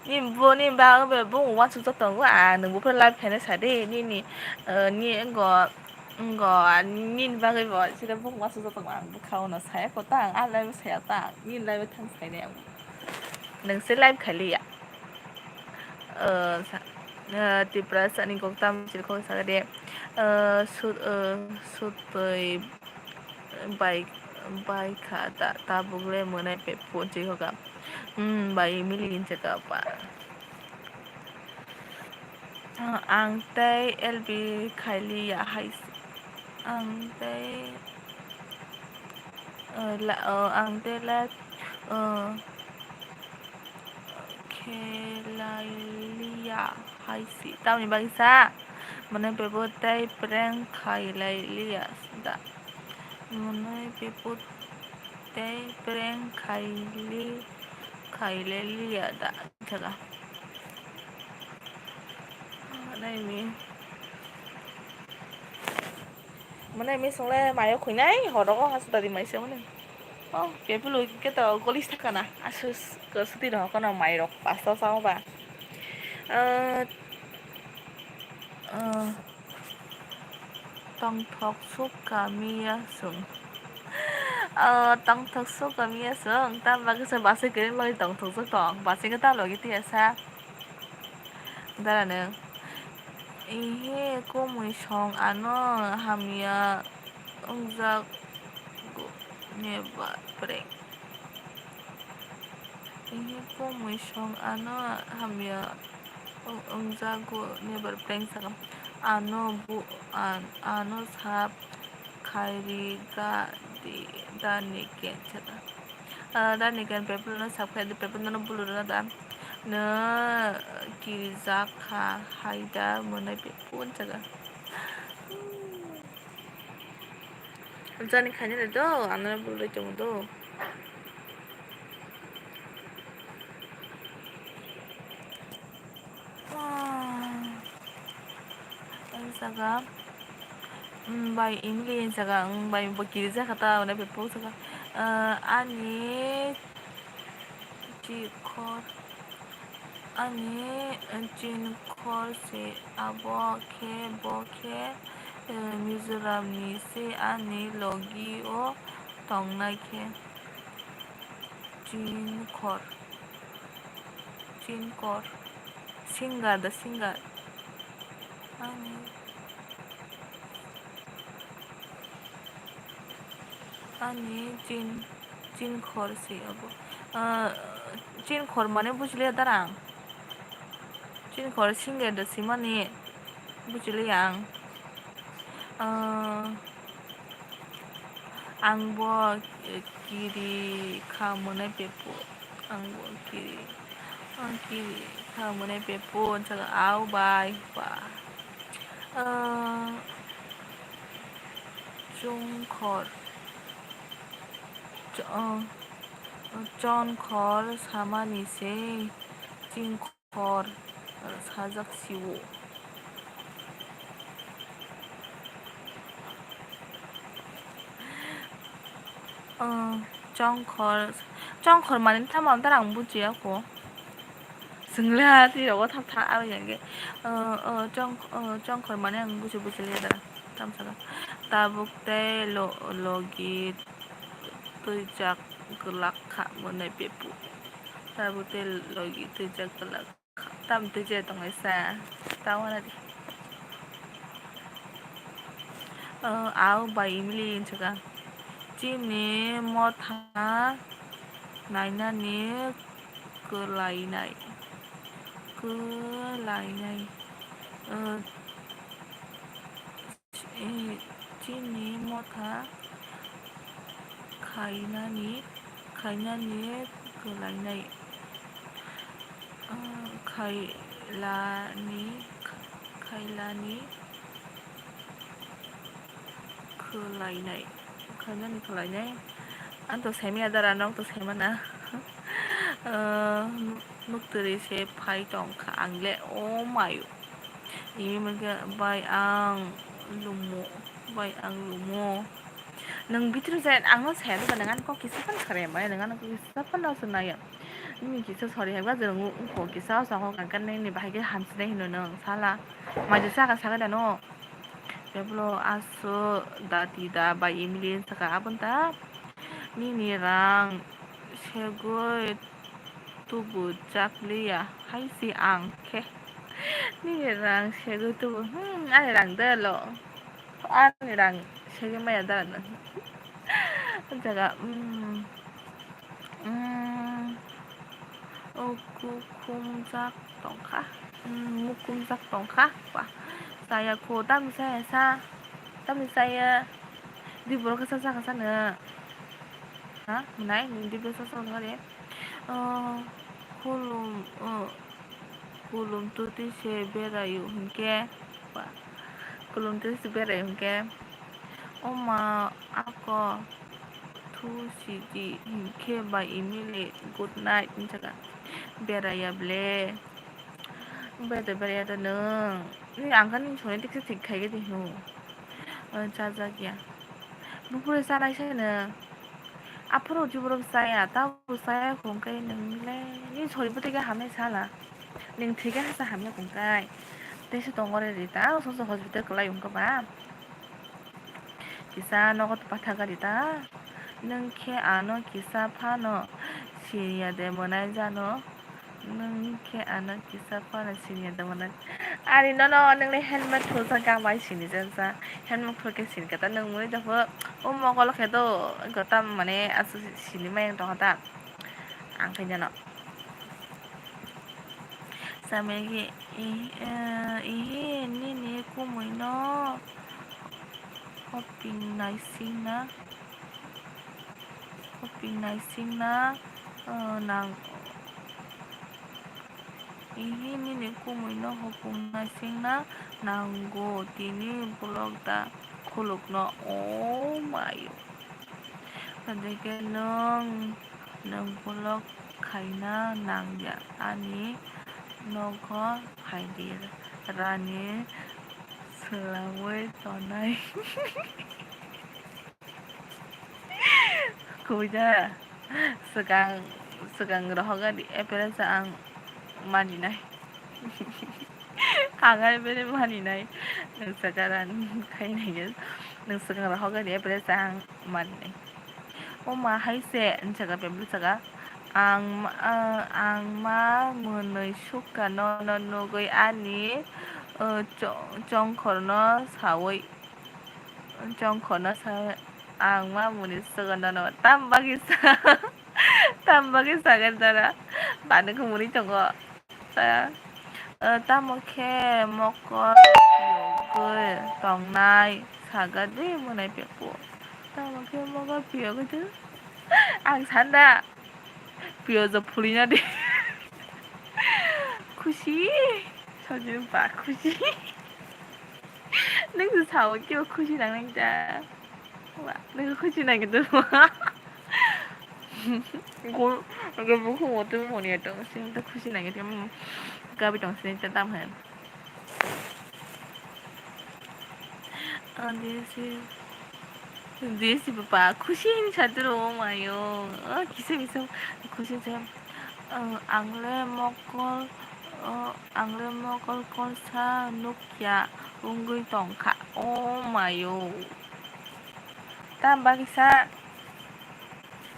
Ni bo ni ba, ba, bo wansuk tongo, ah, nung bo phela live khaina sadi, ni, ni, eh, ni, go. Ngo, nini bagwi bo sida bukma sujak tongo, ang bwkha-o no saya kho ta, ang ah live-o saya ta, nini live-o thang sainai ang. Nwng se live khai liya. O, sa-, o, Tiprasa ni kok tam chiri kok sakha de. O, sut-, o, sutwi bai, bai kha ta, tabuk le mwnai pe phone chiri kok ka. Hmm, bai mili hinsa kha ba. Ah, ang tei L B khailiya hai se. Ang tei, eh, la, oh, ang tei la, oh, khelailia hai se. Tamoni bagwi sa? Mane bebo tei prank khailailia da. Mane bebo tei prank khaili, khailailia da. Thala. Manai mi. Manai mi songle mayo khuinai, horogo hasu dadi maise mani. Oh, kepulu keto golis thakana. Asus ko suti roho kono mairok pasta sao ba. Eh, eh, Tongthok suk kamiya sung. Oh, tongthok suk kamiya sung. Tam bagwi se basai kwrwng logi tongthok suk tong. Basai khe ta logi tiya sa. Dara nung. Ihe kumui song ano hamya wngjak ne ba prank. Ihe kumui song ano hamya wng-, wngjago never prank sakha. Ano bu-, an-, ano sap khairi ga di, dani ken sakha. Ah, dani ken pepel no sap khai di, pepel no bulu rwna da. No kirijak kha hai da mwnai bepun jaga. Jani khainai do, ano bulai tongo do. Ang jaga, mm, bai Emily ang jaga, mm, bai bo kirijak kha ta, mwnai bepun jaga. Ah, ani chikhor. Ani, eh, chinkhor se abo khe, bo khe, eh, Mizoram ni se ani logi o tongnai khe. Chinkhor, chinkhor, singer, the singer. Ani, ani chin, chinkhor se abo. Ah, chinkhor mane bujiliya darang. Chinkhor singer da simani bujiliya ang. Ah, ang bo kiri kha mwnai bepun. Ang bo kiri, ang kiri kha mwnai bepun jaga au bai ba. Ah, chungkhor. Ch-, uh, chonkhor samani se chingkhor sajak sio. Uh, chongkhor, chongkhor mani tamo amtara ang bujiya kho. Swngle ha twi rogo thap thap abo hwnkhe, uh, uh, chong-, uh, chongkhor mani ang buji buji le da. Tamo saka tabuk tei lo-, logi twijak gwlak kha mwnai bepun. Tabuk tei logi twijak gwlak kha. Tam twijak tongnai sa. Tamo na di. Uh, au bai Emily hinwi saka. Chini motha nainani kwlainai. Kwlainai. Uh, Eh, chini motha khainani, khainani kwlainai, ah, khailani, khailani kwlainai, khainani kwlainai. Ang to saimaya dara, nok to saimana. Ah, nuk-, nuktwrwi se phai tongkha ang le, oh mayo. Imi hwnkhe bai ang lumo, bai ang lumo. Nwng bitru je ang no saya, nwng ani kok kisa phano sari ya, nwng ani kok kisa phano se naiya. Nini kisa sari hai ba je nwng kok kisa o saka kang khe nini bahai khe hamsinai hino nwng sala. Mai je saka saka da no. Keblo aso dati da bai Emily saka aboni ta. Nini rang segwi tubu chakliya hai si ang khe. Nini rang segwi tubu, hmm, ani rang de lo. Ani rang segwi maya da no. Jaga, hmm, hmm, o kukhumjak tongkha. Hmm, mukhumjak tongkha. Ba, chaya kho, tamni chaya sa. Tamni chaya. Di borok khe sa, sa, sa, no. Ha? Mwnai, nini dibro sasa wngkha de. O, khulum, o, khulum twtwi se beraio hinkhe, ba, khulum twtwi se beraio hinkhe, o ma, ako, thu sidi hinkhe bai Emily good night hinjaka. Beraiya ble. Bede beraiya da nwng. Ni ang khe nini songwi tikse thik khai khe di hino. O, chajakya. Buphuru chanai se nwng. Aphuru jiborok chaya, tabuk chaya hwnkhe nwng le. Nini sori bwtwi khe hamya sala. Nwng thwi khe hasa hamya hwnkhe. Tei se tongo re rita, soso hospital kwlai hwnkhe ba. Kisa nogo pathak gari ta. Nwng khe ano kisa phano siniya de mwnai jano. Nwng khe ano kisa phano siniya de mwnai. Ari nono nwngni helmet thujak kha bai sini jak ja. Helmet thuk khe sini khe ta nwng mwnwi jabo. O mokol khe do gotam mane aswk sini mai tongkha ta. Ang khe jano. Sameng khe, "Ih, eh, ihi nini kumui no hoping naising na, hoping naising na, eh, nang, Ihi nini kumui no hopung naisingna nango, tini bolok da khulukno, o mayo. Adeke nwng, nwng bolok khaina nangya, ani nogo phaidi, rani swlaiwi tonai. Kubuija, swkang, swkang rohorgani average ang maninai. Ang average maninai. Nwng swkang rani khainai, nwng swkang rohorgani average ang maninai. O ma hai se, nwng saka pebru saka. Ang ma, ah, ang ma mwnwi sukha no, no nugwi ani, ah, cho-, chongkhorno sawi. Chongkhorno sa, ang ma mwnwi sukha no, no. Tam bagwi sa, tam bagwi sakha dara. Bani khumuni tongo. Sa, eh, tamo khe mokol phiyogwi tongnai saga de mwnai pepo. Tamo khe mokol phiyogwi tong-, ang sanda piyojo phulina de. Khusi, sojin ba khusi. Nwng se sao kebo khusi nangnai da. Wa, nwng khusi nangya tongma. Go, go bukhuk o tongmani ya tong, sing ta khusi nangya tong, gabi tong sini ta tam hai. Ah, desi, desi papa khusi ni satro mayo. Ah, kisa kisa khusi se. Ah, ang le mokol, ah, ang le mokol kolsa nukya wngwi tongkha. O mayo. Tam bagwi sa.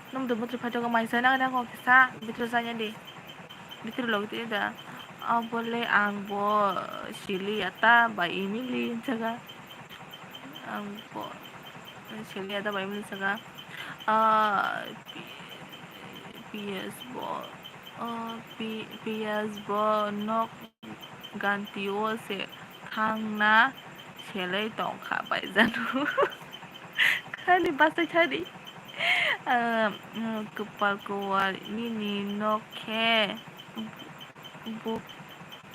Nwng to bwtwi phaitokgo mai chai nang nang kisa bwtwi chaya di. Bwtwi log di da. Abole ang bo sili ya ta bai imili jaga. Ang bo sili ya ta bai imili jaga. Ah, P-, P S bo, ah, P-, P S bo nok Ganti o se thangna selai tongkha baijano. Khani bachai thani. Ah, mm, kwpal kwar nini nok khe bu-,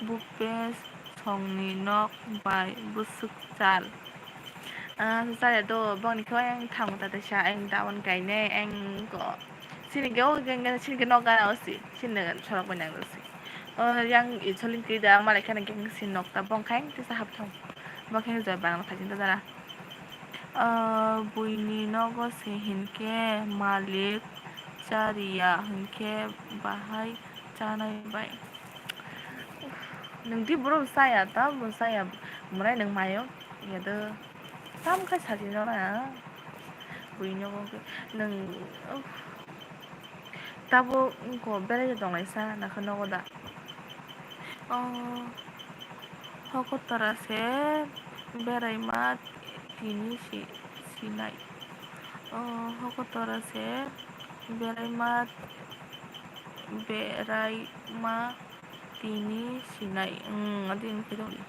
bupe songni nok bai bwswk chal. Ah, chaya do bongni khe ang thangma ta teisa ang dawan kainai ang ko. Sini khe o, sini khe nok gana o si, sini sorok bai nang si. O yang i soling twi da, ang malai kheno khe si nok ta bong khai tisa hap thong. Bong khai joy bang khai jinta dara. O buini nogo se hinkhe malik chariya hinkhe bahai chanai bai. Nung di boro chaya ta, bo chaya mwnai nung mayo ya do. Tam khai sajinok na. Buini nogo nwng, uff. Tabuk wngkha berai tonglaisa nakha nogo da. O, hokotora se beraima tini si-, sinai. O, hokotora se beraima, beraima tini sinai, mm, adi wngkhe tongdi.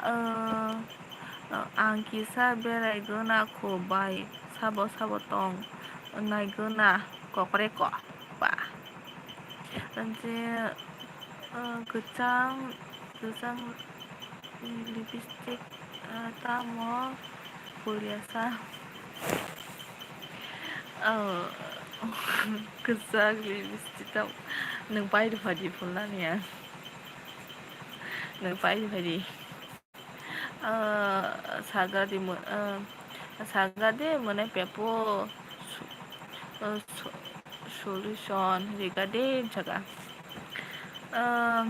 Ah, ang kisa berai gana kho bai, sabo sabo tong nai gana kokre ko ba. Je, ah, kwchang, kwchang lipstick, ah, tamo puliasa. Oh, kwchak lipstick tam. Nwng pai rw phaidi phulnani ya. Nwng pai rw phaidi. Ah, saga di mo-, ah, saga de mane pepo su-, ah, su-, solution riga de jaga. Ah,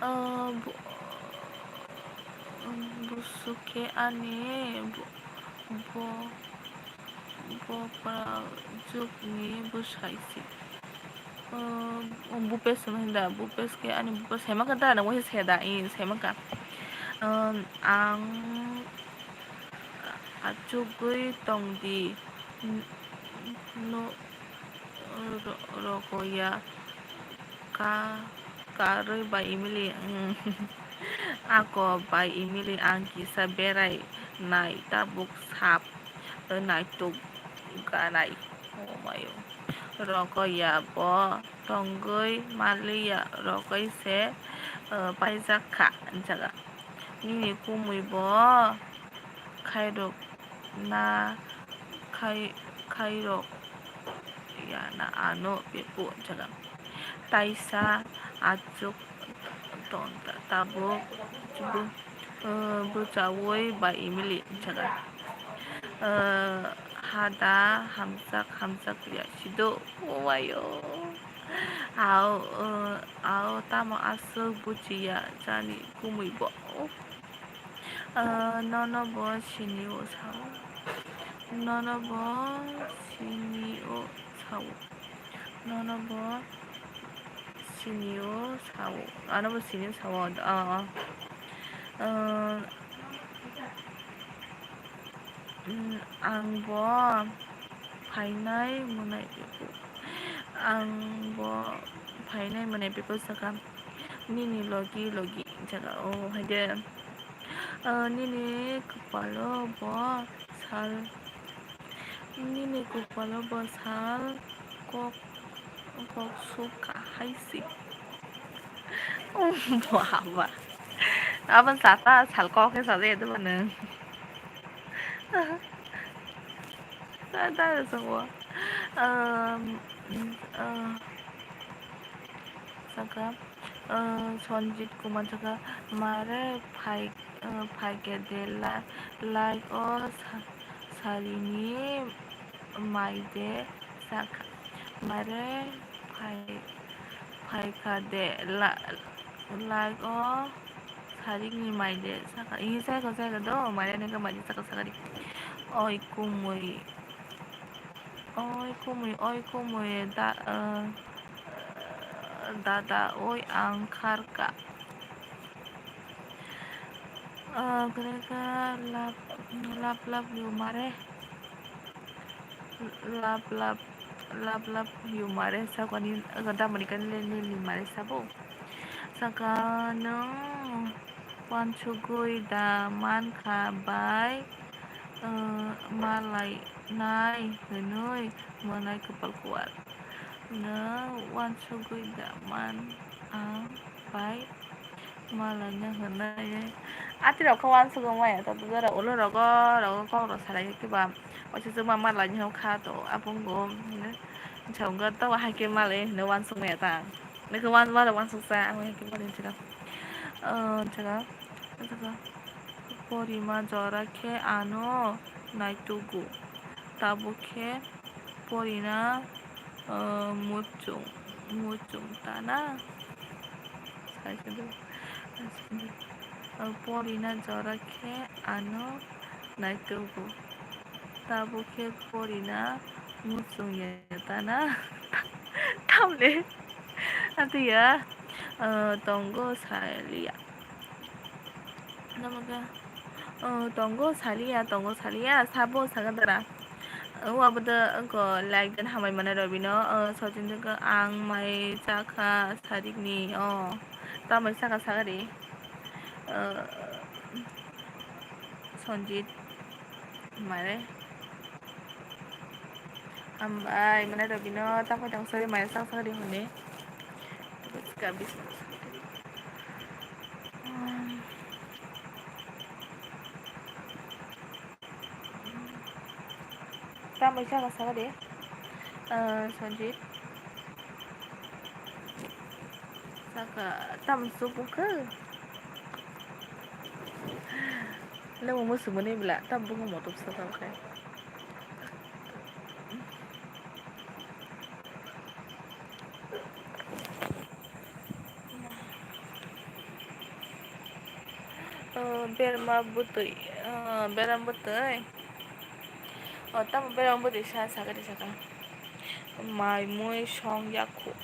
ah, bu-, busuk khe ani bu-, Bo, bo para jukni bwsai se. O, o Bhupesh hwnwi da, Bhupesh khe ani Bhupesh saimanka da, nang waisa se da, ee, saimanka. Ang achugwi tongdi, no, ro-, rogoya. Ka-, karwi bai imili, mm. Ako bai imili ang kisa berai nai tabuk sap naituk ganai. Oh mayo. rogo ya bo tongwi maliya rogwi se, eh, paijak kha, hinjaga. Nini kumui bo khairok na khai-, khairok ya na ano bebo, hinjaga. Taisa achuk ton ta-, tabuk chubu, eh, bwchaui bai Emily, hinjaga. Eh, hada hamjak hamjak ya sido, oh wayo. Ao, eh, ao tamo aswk buchiya jani kumui bo. Ah, nono bo sini o sao. Nono bo sini o sao. Nono bo sini o sao. Ano bo sini o sao. Ah, ah. Ah, mm, ang bo phainai mwnai bebo. Ang bo phainai mwnai bebo saka. Nini logi logi jaga o hai de. Ah, nini kwpalo bo sal, nini kwpalo bo sal kok, kok suk kahai si. Baba. Abo sata sal kok khe sajak ya de bwno. Sata sabo. Um, uh, saka. Ah, Sanjit Kumar saka, mare phai, ah, phaikhe de la-, like o sa-, sarini mai de saka. Mare phai, phaikha de la-, like o sarini mai de saka. Ini saka saka do, mare neka mai de saka sakari. Oi kumui. Oi kumui, oi kumui, da, eh, dada, oi ang kharka. Eh, kwrwikha love, love, love you mare. Love, love, love, love you mare. Sakani, eh, damani kani le nini mare sabo. Saka nwng wansugwi da mankha bai, eh, malainai hwnwi mwnai kwpal kuar. Nwng wansugwi da man ang bai malaina hwnwi. Atirok khe wansugwi maya, tato jora ulo rogo rogo kok rok salai khe ba waisa chwngma malaina hwn kha to aphungo hwnwi. Chwngkhe to hai khe malai hwnwi wansuk maya ta. Nokhe wan-, wan-, wansuksa, ang hai khe wan sila. Oh, jaga, jaga. Porima jora khe ano naitugo. Tabuk khe porina, oh, muchung, muchung tana. Sai se do. Oh, porina jora khe ano naitugo. Tabuk khe porina muchung ya tana. Tamle. Atiya, ah, tongo saliya. Namaga, ah, tongo saliya, tongo saliya, sabo sagadara. O abo do ko like dan hamai mana robino, ah, sojin do ang mai chakha sarikni, oh, tamai saka sagari. Ah, Sanjit. Mare. Hambai, mane rok bino takhai tong sari mane sak sak ri hwnwi. Tambai saka saka de. Ah, Sanjit. Saka tam supu khe. Nang musu mani bla tam bunga motok saka khe. Oh, berma bwtwi, oh, beram bwtwi. Oh, tamo beram bwtwi sa, sakha de sakha. Mai mui song yakhu.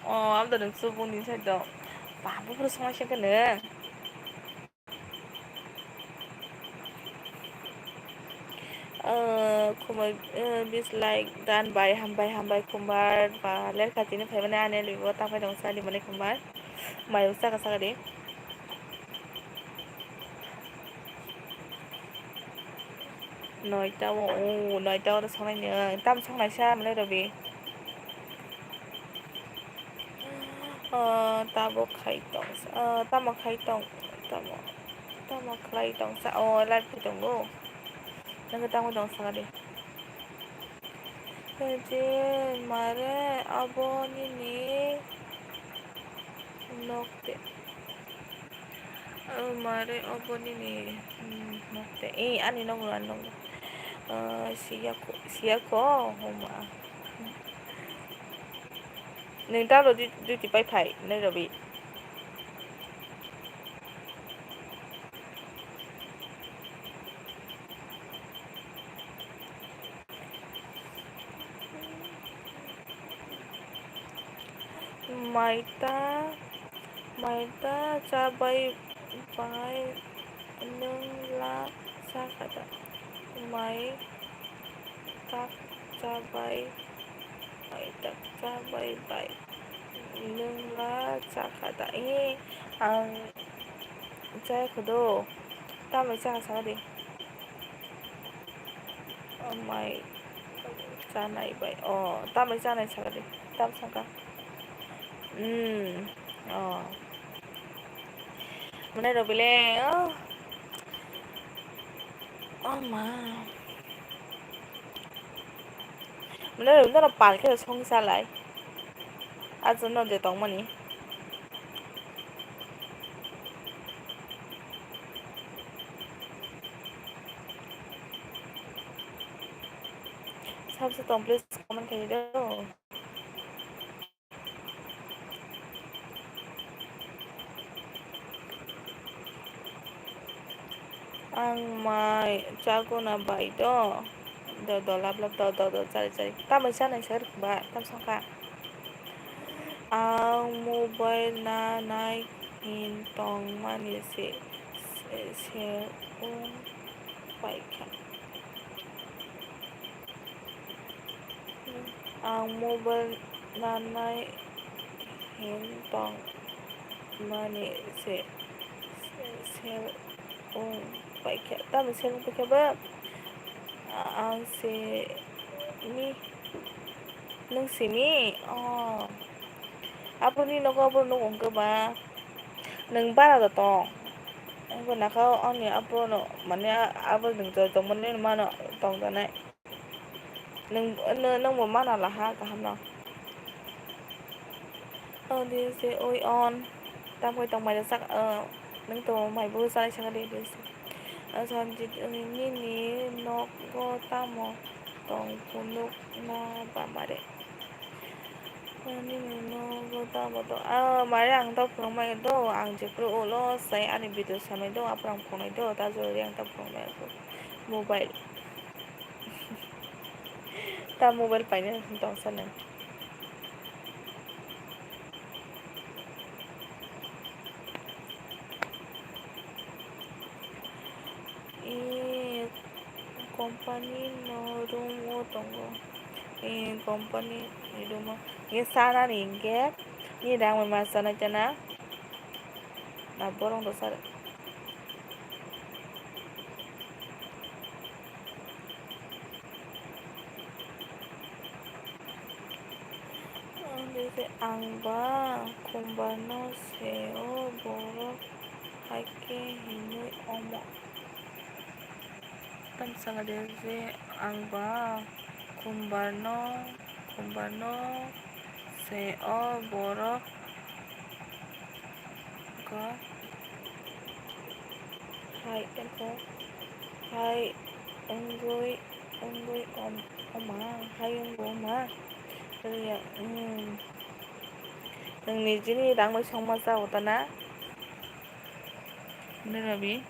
Oh, abdo nung subung ni side do. Ba, buphuru song se kene. Ah, khumui, ah, bis like dan bai, hambai, hambai, khumbar, ba, lerka tini phaimani ani libo, tangpai tong sali mani khumbar. Mayung saka saka di. Noita o, o, noita o songnai ni, tam songnai sa mani robi. Ah, tabuk khai tong sa, ah, tamo khai tong, tamo, tamo khlai tong sa, oh, live khai tongo. Nang tamo tong sa di. Je mare abo nini nok te. Oh, mare obo nini, hmm, nok te. Eh, ani nok, ani nok. Ah, siya ko, siya ko, homa. Nwng tamo du-, duty pai phai, Nairobi. Maita, maita chabai bai nwng la sakha da? Mai tak chabai, mai tak chabai bai nwng la sakha da? E, ang chaya kho do. Tambai chakha sakha di. Mai chanai bai. Oh, tambai chanai sakha di. Tam sakha. Hmm. Oh. Mwnai rok bile, oh. Oh ma. Mwnai rok no pal khe song salai. Ajo no de tongmani. Sabse tong please comment khaidi do. Ang mai chaguna bai do. Do do lab lab do do do chari chari. Tamai chanai sar ba tam sangka. Ang mobile na nai hin tong mani se se se ung paikha. Ang mobile nanai hin tong mani se, se, sel ung paikha. Tamo sel ung paikha ba? Ang se mi, nwng simi? Oh. Aporni nogo aboro nuk ungkhe ba? Nwng bara da tong. Wngkhe nakha ani aporno, mane abo nwng joto mani mano tong danai. Nwng, nwng, nwngbo mana laha kaham no. Oh, this is oi on. Tam khe tong mai sak, oh, nwng tong mai bo sanai saka di, this. Ah, Sanjit, nini nogo tamo tong phunuk na ba mare? Nini nogo tamo tong? Ah, mare ang tamo phunuk mai do, ang jephru ulo sai ani video samai do, aphuru ang phunuk nai do, ta jora di ang tamo phunuk mai do. Mobile. Ta mobile paina tong sana. E, company no room o tongo. E, company ni room o. Ye sana ni hingke. Ye rang ma sana chana. Na borong do sar. Ang ba khumbarno se o borok hai khe hinwi omo. Tam saka de je ang ba khumbarno, khumbarno se o borok Ko hai, eko hai wngwi, wngwi om-, oma, hai wngwi oma. Wngya, mm. Nwng nijini rang bai songma sa utana. Mane Rabi.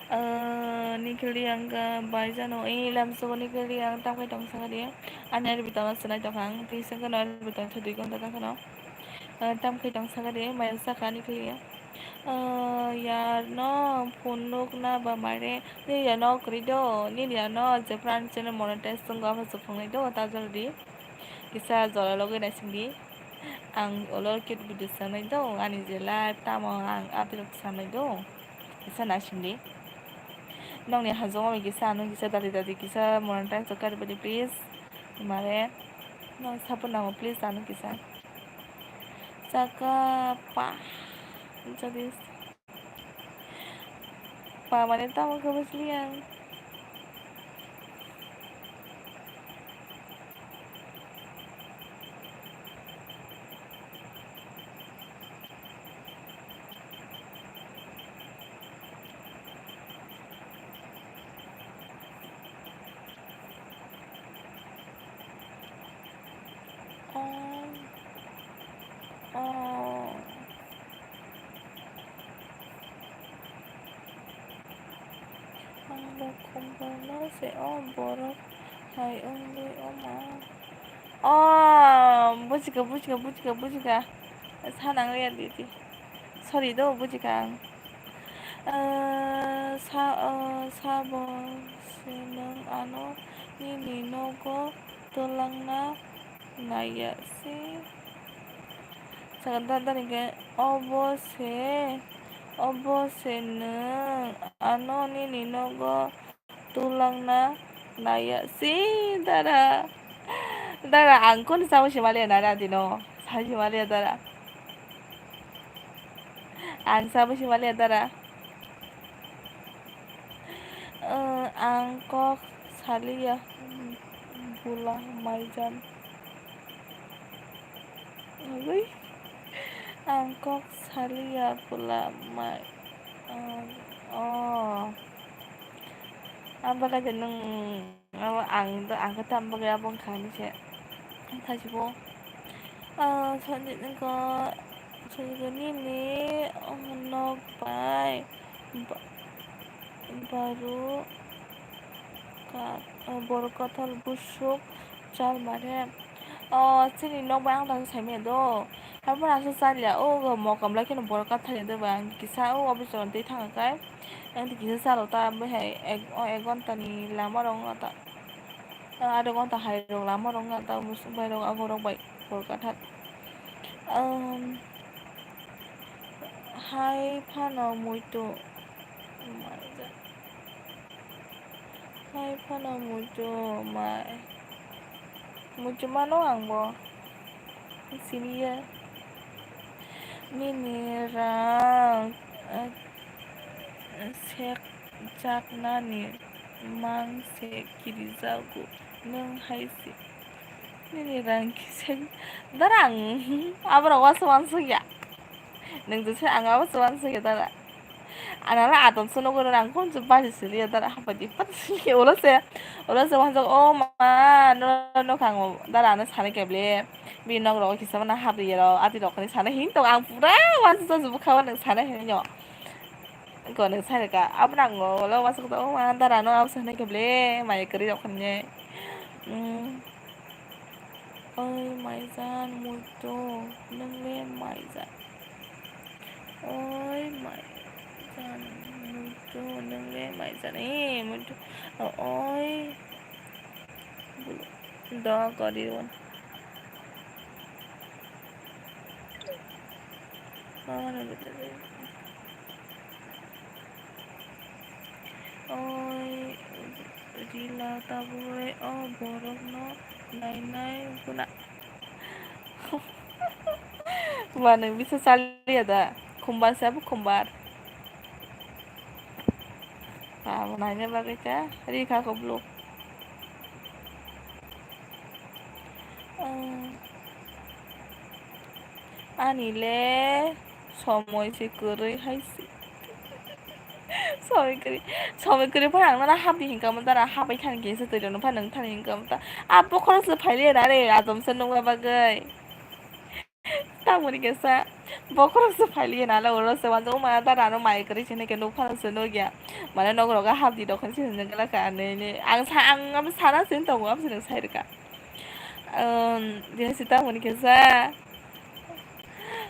Ah, Nikhil Riyang ka bai jano, eh, lamsogo Nikhil Riyang tam khai tong saka di. Ani ari bitang la sanai tong khang, tei sengkha no ari bitang thudui kon ta khano. Ah, tam khai tong saka di, maya saka Nikhil Riyang. Ah, yar no phone nuk na ba mare, ni yar no kri do, ni yar no je pran channel monetize tong ga pha sukhung nai do, ta jor di. Kisa jora logoi nai sing di. Ang olo cute video sanai do, ani je live tamo ang update sanai do. Kisa naising di. Nokni hajong bai kisa ano kisa dati dati kisa monetize kari badi please. Mare no support nango please ano kisa. Chakapa. Jadi pa mane tamo khe bwsli ang. Oh. Oh. Ang bo khumbarno se o borok hai wngwi omo. Oh, bujikha, bujikha, bujikha, bujikha. Sanang ya didi. Sorry do, bujikha ang. Eh, sa, eh, sabo se nwng ano nini nogo twlangna naiya se. Sakha dada ni khe, obo se, obo se nwng ano nini nogo twlangna naiya se dada. Dada, ang kono sabo se maliya nara dino, sai se maliya dada. Ang sabo se maliya dada. Eh, ang kok saliya bula maijan. Ui, ang kok saliya bula mai, eh, oh. Ang bagwi nwng, abo ang, ang khe tamo bagwi abo wngkha hinwi se. Thaichukgo, ah, Sanjit nokha, Sanjit nini, oh, nok bai ba-, baru ka-, ah, borok kathal busuk chal mare. Oh, chini nok bai ang dagi saimanya do. Haphano aswk chaliya, oh, mokam lai kheno borok kathal ya do ba. Ang kisa, oh, office rok twi thangkha khe. Ang kisa chalo ta, bai hai ek, oh, ek ghonta ni lama rok wngkha ta. Adha ghonta hai rok lama rok wngkha ta, bai rok abo rok bai Kolkata. Um, hai phano muitu. Hai phano muitu mai. Muitu mano ang bo. Siniya. Nini rang, eh, sek jaknani mang se kirijago nwng hai se. Nini rang kisek darang. Aborok wansuk wansuk ya. Nwng jesa ang abo se wansuk ya dara. Anala atom se nogo rang kon se bari sili ya dara hapadi pat sili ulo se. Ulo se wansuk o ma no no kang dara ano sani keble. Bini nok rogo kisa mana hapri ya ro ati rok ni sana hin to ang pura wansuk wansuk bukha wa nwng sana hin yo. Ko nwng sai ka abo nang o ulo wansuk to o ma dara no abo sana keble mai kari rok ne. Mm. Oi maijan muitu, nwng le maijan. Oi maijan muitu, nwng le maijan. Eh, muitu. Oi. Do gori won. Mama no betul. Oi, rila tabuk o borokno nainai guna. Ba nwng bisa chaliya da? Khumbar se abo khumbar. Ba bo naina bagwi ta rikha koblo. Ah. Ani le somoi se kwrwi hai se. Somoi kwrwi, somoi kwrwi phano ang nono hapdi hinkha mo dara, hapai thani kisa twi rwno phano nwng thani hinkha mo ta. A bokhorok se phailiya na re, atom se nukna bagwi. Tamoni kisa bokhorok se phailiya na le, oro se wanjak ma dara no mai kwrwi se nai khe nuk phano se nukya. Mane nok rogo hapdi dokhon se hinjak gala kha nini. Ang sa, ang abo sana se tongo, abo se nwng sai rwkha. Um, dini sita hwn kisa.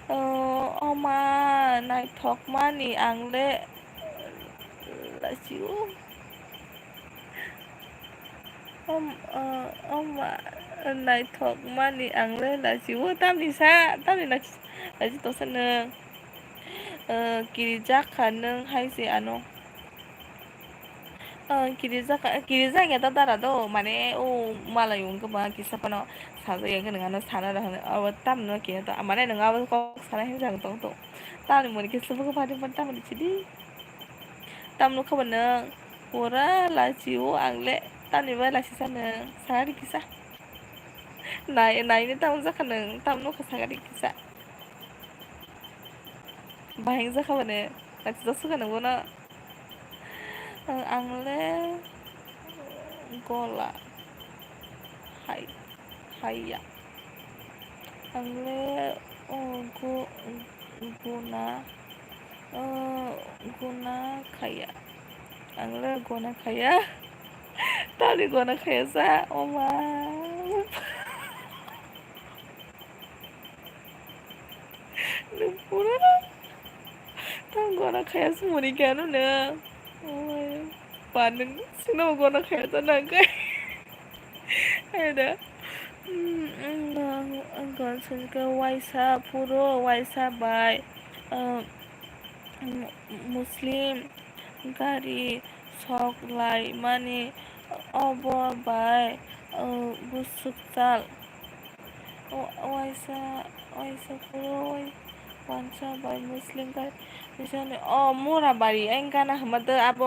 Oh, oma, naithok mani ang le lachio. Om, uh, oma, naithok mani ang le lachio. Tamni sa, tamni lachi, lachi tosa nwng. Uh, kirijak kha nwng hai se ano. Ah, kirijak, kirijak ya da dara do, mane o malai wngkha ba kisa phano sajak ya, nwng ano sana rw hwnwi, abo tamno khe to, mane nwng abo kok sana hinwi jang tong tong. Tamni muni khe subuk pari pari tamni sidi. Tamno khe bo nwng pura lachi o, ang le tamni bai lachi sa nwng, sakari kisa. Nai, naini tamo jakha nwng, tamno khe sakari kisa. Bahai jakha bani, lachi jak sukha nwng bono. Ang le gola hai, haiya. Ang le, o, gu-, guna, o, guna khaiya. Ang le guna khaiya. Tali guna khaiya sa, oma. Nwng pura tang gona khaya se muni khe ano nwng. Ba nwng sino gona khaya ta nang kai. Hai da. Hmm, ang, ang gona sini khe waisa puro, waisa bai, ah, mu-, Muslim gari sok lai mani obo bai, ah, busuk chal. O, waisa, waisa kuro, wai-, wansa bai Muslim kai, bisani, o, Murabari, ang gana hama do abo,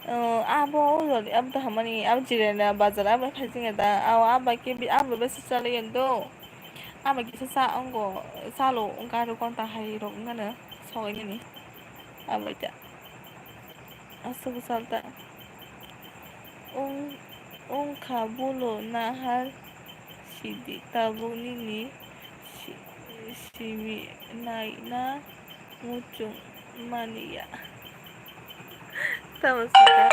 o, abo, o, abo to hamani, abo Jirana bazar, abo khai singa da, o, abo ke bi, abo besi chale yendo, abo kisa sa, ongo, salo, garu konta hai rok ngana, sogoi nini, abo ta. Aswk salta. Wng, wngkha bulu nahar sidi tabuk nini si-, simi naina muchung mani ya. Tamo sakha.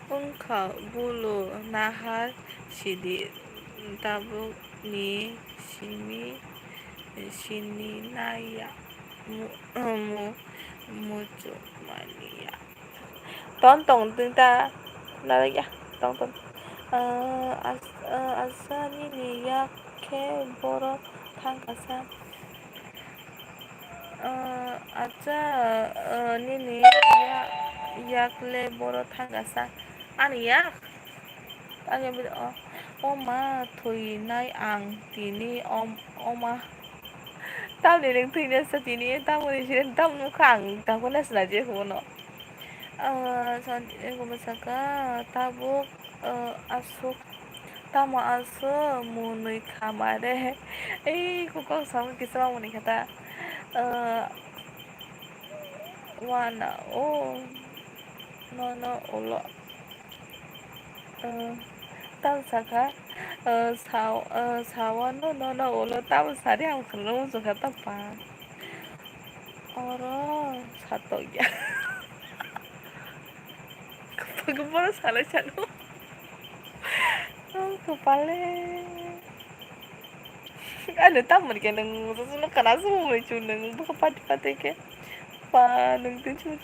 Wngkha bulu nahar sidi tabuk ni simi sini naiya mu-, mu-, muchung mani ya. Ton tong ding ta, nara ya, tong tong. Ah, as-, ah, asa nini yak khe boro thangkasa. Ah, asa, ah, nini ya-, yak le boro thangkasa. Ani yak? Ani bini, o, o ma, thwinai ang tini, o, o ma. Tamni nwng thwinasa tini, tamoni sini, tam nukha ang, tangkuna sina je huno. Ah, son, ego masaka, tabuk, ah, asuk, tamo asuk, munui khamare. Ei, kukok samung kisa mamuni khata. Ah, wana, o, no, no, ulo. Ah, tamo sakha, ah, sao, ah, sao no, no, no, ulo tamo sari ang khwlwng wngkha ta pa. Oro satokya. Kwpal kwpal salai sano. Oh, kwpale. Ano tamoni khe nwng susuno kana sumungwi chu nwng bwkha pati pati khe. Pa nwng twi chu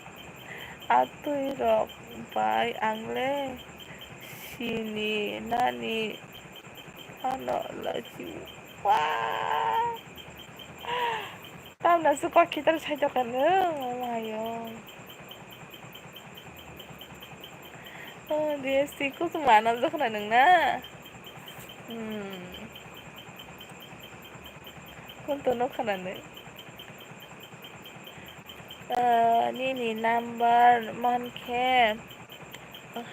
atwi rok bai ang le sini nani ano lachi. Wa. Tamna su kok khitar sai dokan nwng, oh my God. Oh, D S T kutung mana jakna nwng na? Hmm. Kunto nokha na nwng? Ah, nini number mankhe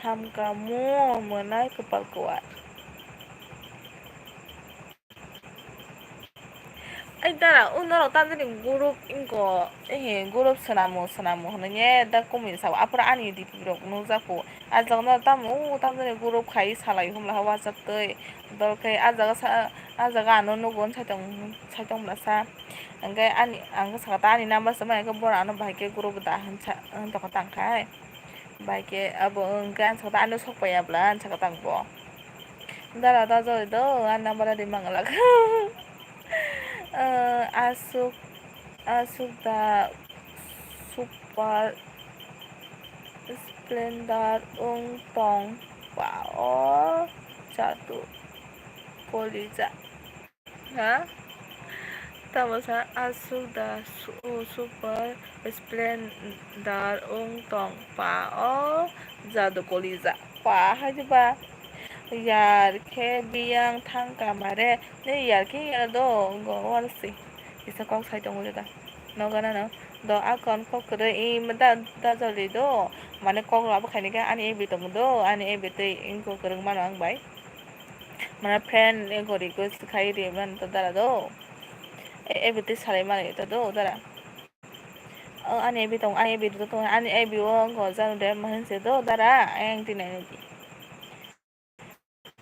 hamkha mu mwnai kwpal kwar. Ai dara, o norok tamjani group ingo, ehe, group swnamo, swnamo hwnwi ne da kumui sao. Aphuru ani D P rok nukjakgo. Ah jaga no tamo, o tamjani group khai salai humla ha WhatsApp twi. Dol khe ah jaga sa, ah jaga ano nugo saitong, saitong bwlasa. Hwnkhe ani, ang khe sakha ta ani number se maya khe bohrok ano bahai khe group da hwnsa, hwn tongkha tangkha hai. Bahai khe abo hwnkhe ang sakha ta ano sok paiya bwla hwn sakha tangbo. Dara da jodi do, ani number adi manglak. Eh, aswk, aswk da super splendor wng tong ba o jadu kolija. Ha? Tamo sa aswk da su-, super splendor wng tong pa o jadu kolija. Pa hai di ba. Yar khe biyang thang kama re. Ne yar khe yar do go wal si. Kisa kok sai tongo jeta. Nogo nano. Do akon kok kwrwi i da, da joli do. Mane kok labo khaini khe ani ebi tongo do. Ani ebi tei inko kwrwng mano ang bai. Mane friend inko request khai ri man to dara do. E-, ebi tei salai mani to do dara. O ani ebi tong, ani ebi do tong, ani ebi o go jang de mahin se do dara. Ang tinai nai di.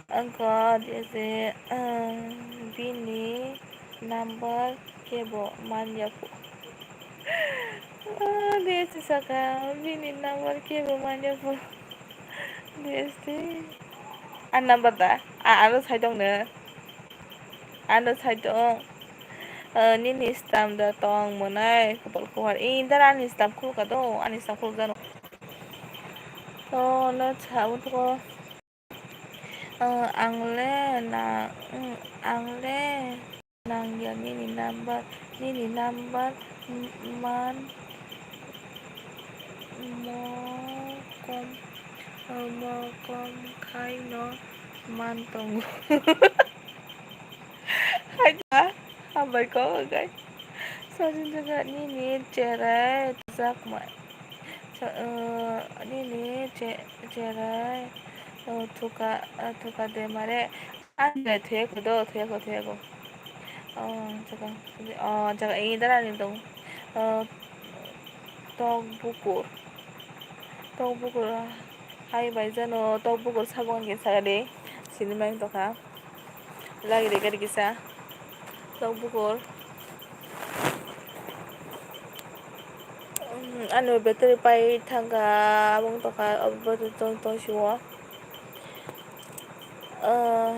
Ang kha, dia se, ah, bini number kebo manya pho. Ah, dia se saka, bini number kebo manya pho. Dia se, ah, number da? Ah, ano sai tong ne. Ano sai tong. Ah, nini stam da tong mwnai, kopol kuhar. Indar ani stam khulka do, ani stam khulka jano. Oh, no, cha, utko. Ah, ang le na, mm, ang le nangya nini number, nini number, mm, man, mo kom, ah, mo kom khai no man tongo. Hai da, hambai ko, guys. Sajin jaga nini cherai jakma. Sa-, uh, nini che-, cherai, uh, thuka, uh, thuka de mare. Ang le thuyako do, thuyako, thuyako. Oh, jaga, oh, jaga, ini dara ni dong. Uh, tok bukur. Tok bukur, ah, hai bai jano tok bukur sabong ke sagade. Sini mai tokha. Lagi de gari kisa. Tok bukur. Um, ano battery pai thangkha, abong tokha, abo tong, tong siwo. Ah.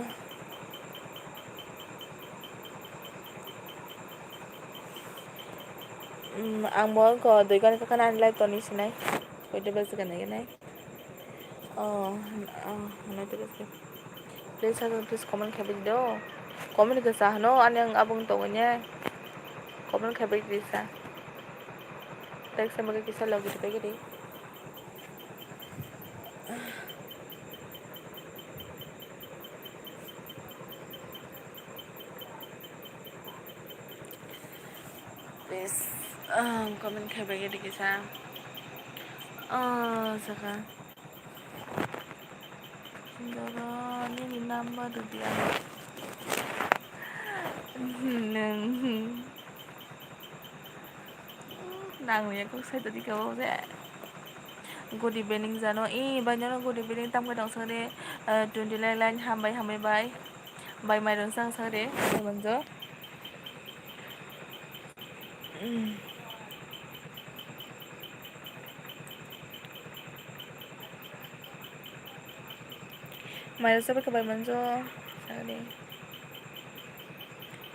Um, ang bo ko dui gari kakana ani live toni sinai. Koi de bas gana gana. Oh, oh, hwnwi tongkha se. Please, sakhe, please comment khaibidi do. Comment khe sa hwno, ani ang aboni tongwi ne. Comment khaibidi sa. Text sama khe kisa logi tongwi di. Please, ah, comment khaibidi kisa. Oh, saka. Doro, nini number rwdi ano. Nwng. Nang ya kok sai tadi kau je. Good evening jano. Eh, banyak good evening tam kadang sore, eh, twenty line line hambai hambai bai. Bai mai rong sang sore. Manjo. Mairasa bai kabai manjo. Sagade.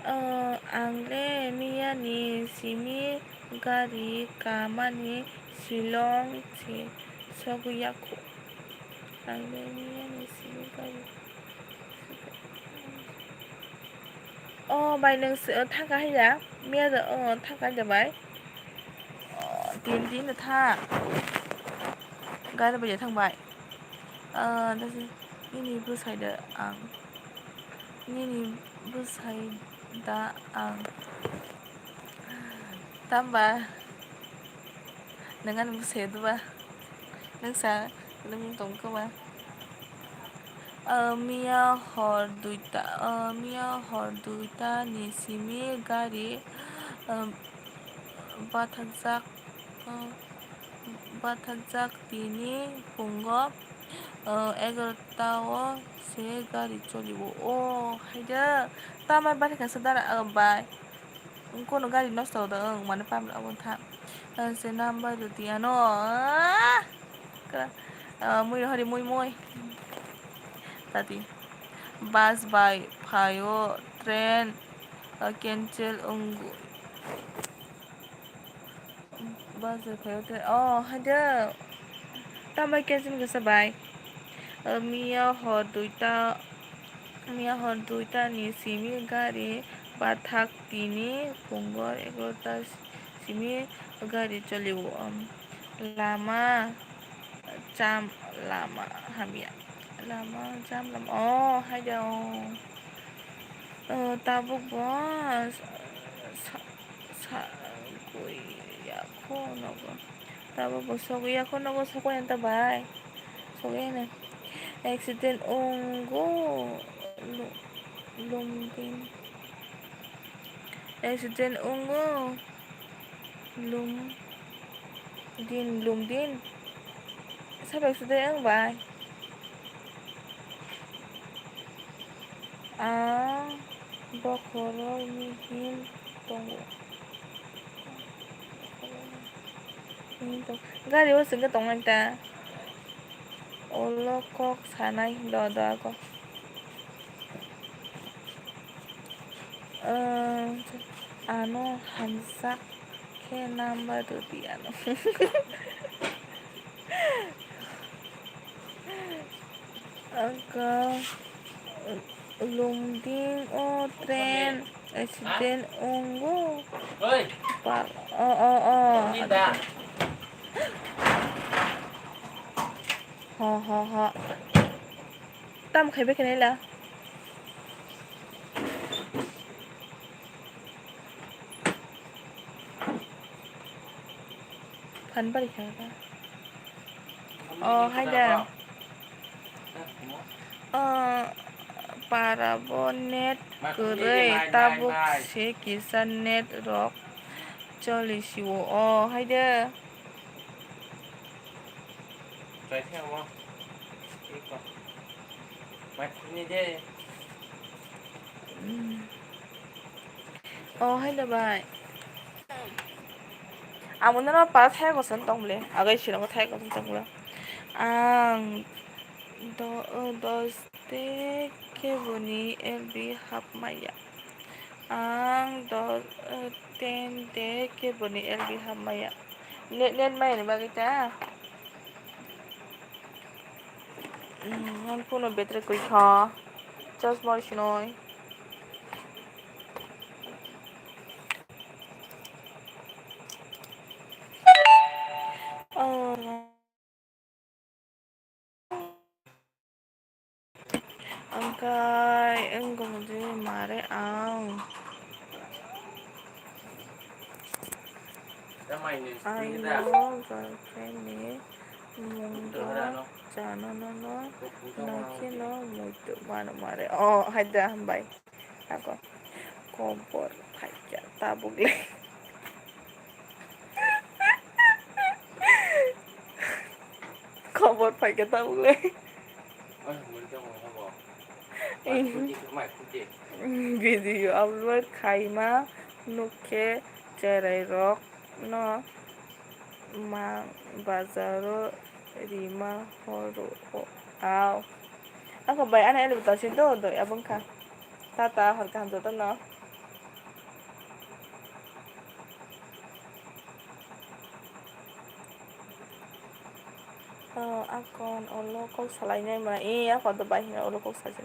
Ah, ang le miya ni simi gari kamani Shillong se sogwi yakho. Ang le miya ni simi gari. Oh, bai, nwng se, oh, thangka hai da? Miya da, oh, thangka hai da, bai? Oh, tin tin da tha. Gari bai da thang bai. Ah, da se, nini bwsai da ang. Nini bwsai da ang. Tamba? Nwng ani bwsai da ba? Nwng sa, nwng tong khe ba? Ah, miya hor duita, ah, miya hor duita ni simi gari, ah, bathakjak, ah, bathakjak tini phungo, ah, egarota o se gari choli o. O, hai de, tamo bai kha sa dara, ah, bai. Kono gari nosto da, ang mane pam abo tha. Ah, se number do tiya no. Ah, kra, ah, mui hari mui mui. Tati. Bus bai phaio, train, ah, cancel wngwi. Bus bai phaio, train. Oh, hai da. Tambai cancel kasa bai. Ah, miya hor duita, miya hor duita ni simi gari bathak tini phungo egarota simi gari cholio. Lama cham, lama hamya. Lama jam lama. Oh, hai de, oh. Oh, tabuk bo sa, sa, gui ya kho nogo. Tabuk bo sogwi ya kho nogo, sokoi anta bai. Sogwi ne. Accident wngo. Lu-, lumding. Accident wngo. Lum din, lum din. Sabak sudai ang bai. A bokhoro mihim tongo. Mihim tong-, gari o sengke tongnai ta. Ulo kok sanai do do ako. Ano hamjak khe number rwdi ano. Ako lumding o train accident wngo. Oi. Pa-, o, o, o. Lumding da. Ho, ho, ho. Tam khai bai khe nai la. Phan bari kha ba. Oh, hai da. Oh, para bo net kwrwi, tabuk se kisa net rok choli sio. Oh, hai da. Try khe amo. Iko. Mai khurni de. Mm. Oh, hai da bai. Amo noro pa thai koson tong le. Agai sino thai koson tong le. Ang do, dos te keboni L B hap maya. Ang do, ten te keboni L B hap maya. Net, net maya ni bagwi ta. Hmm, ang phone battery koi kha. Charge mari sinoi. Oh. Angkai wngkha hwnwi mare ang. Ano girlfriend ni mungo chana nono naikhe no muitu mano mare. Oh, hai da, hambai. Ako kobor phaikha tabuk le. Kobor phaikha tabuk le. Video upload khaima nukhe cherai rok no mang bazaro rima horo o. Ao. Ako bai ano elevator sin do do abong kha. Tata hor kaham joto no. Oh, akon ulo kok salai nai ma. Ee, ako do bai hino ulo kok salai.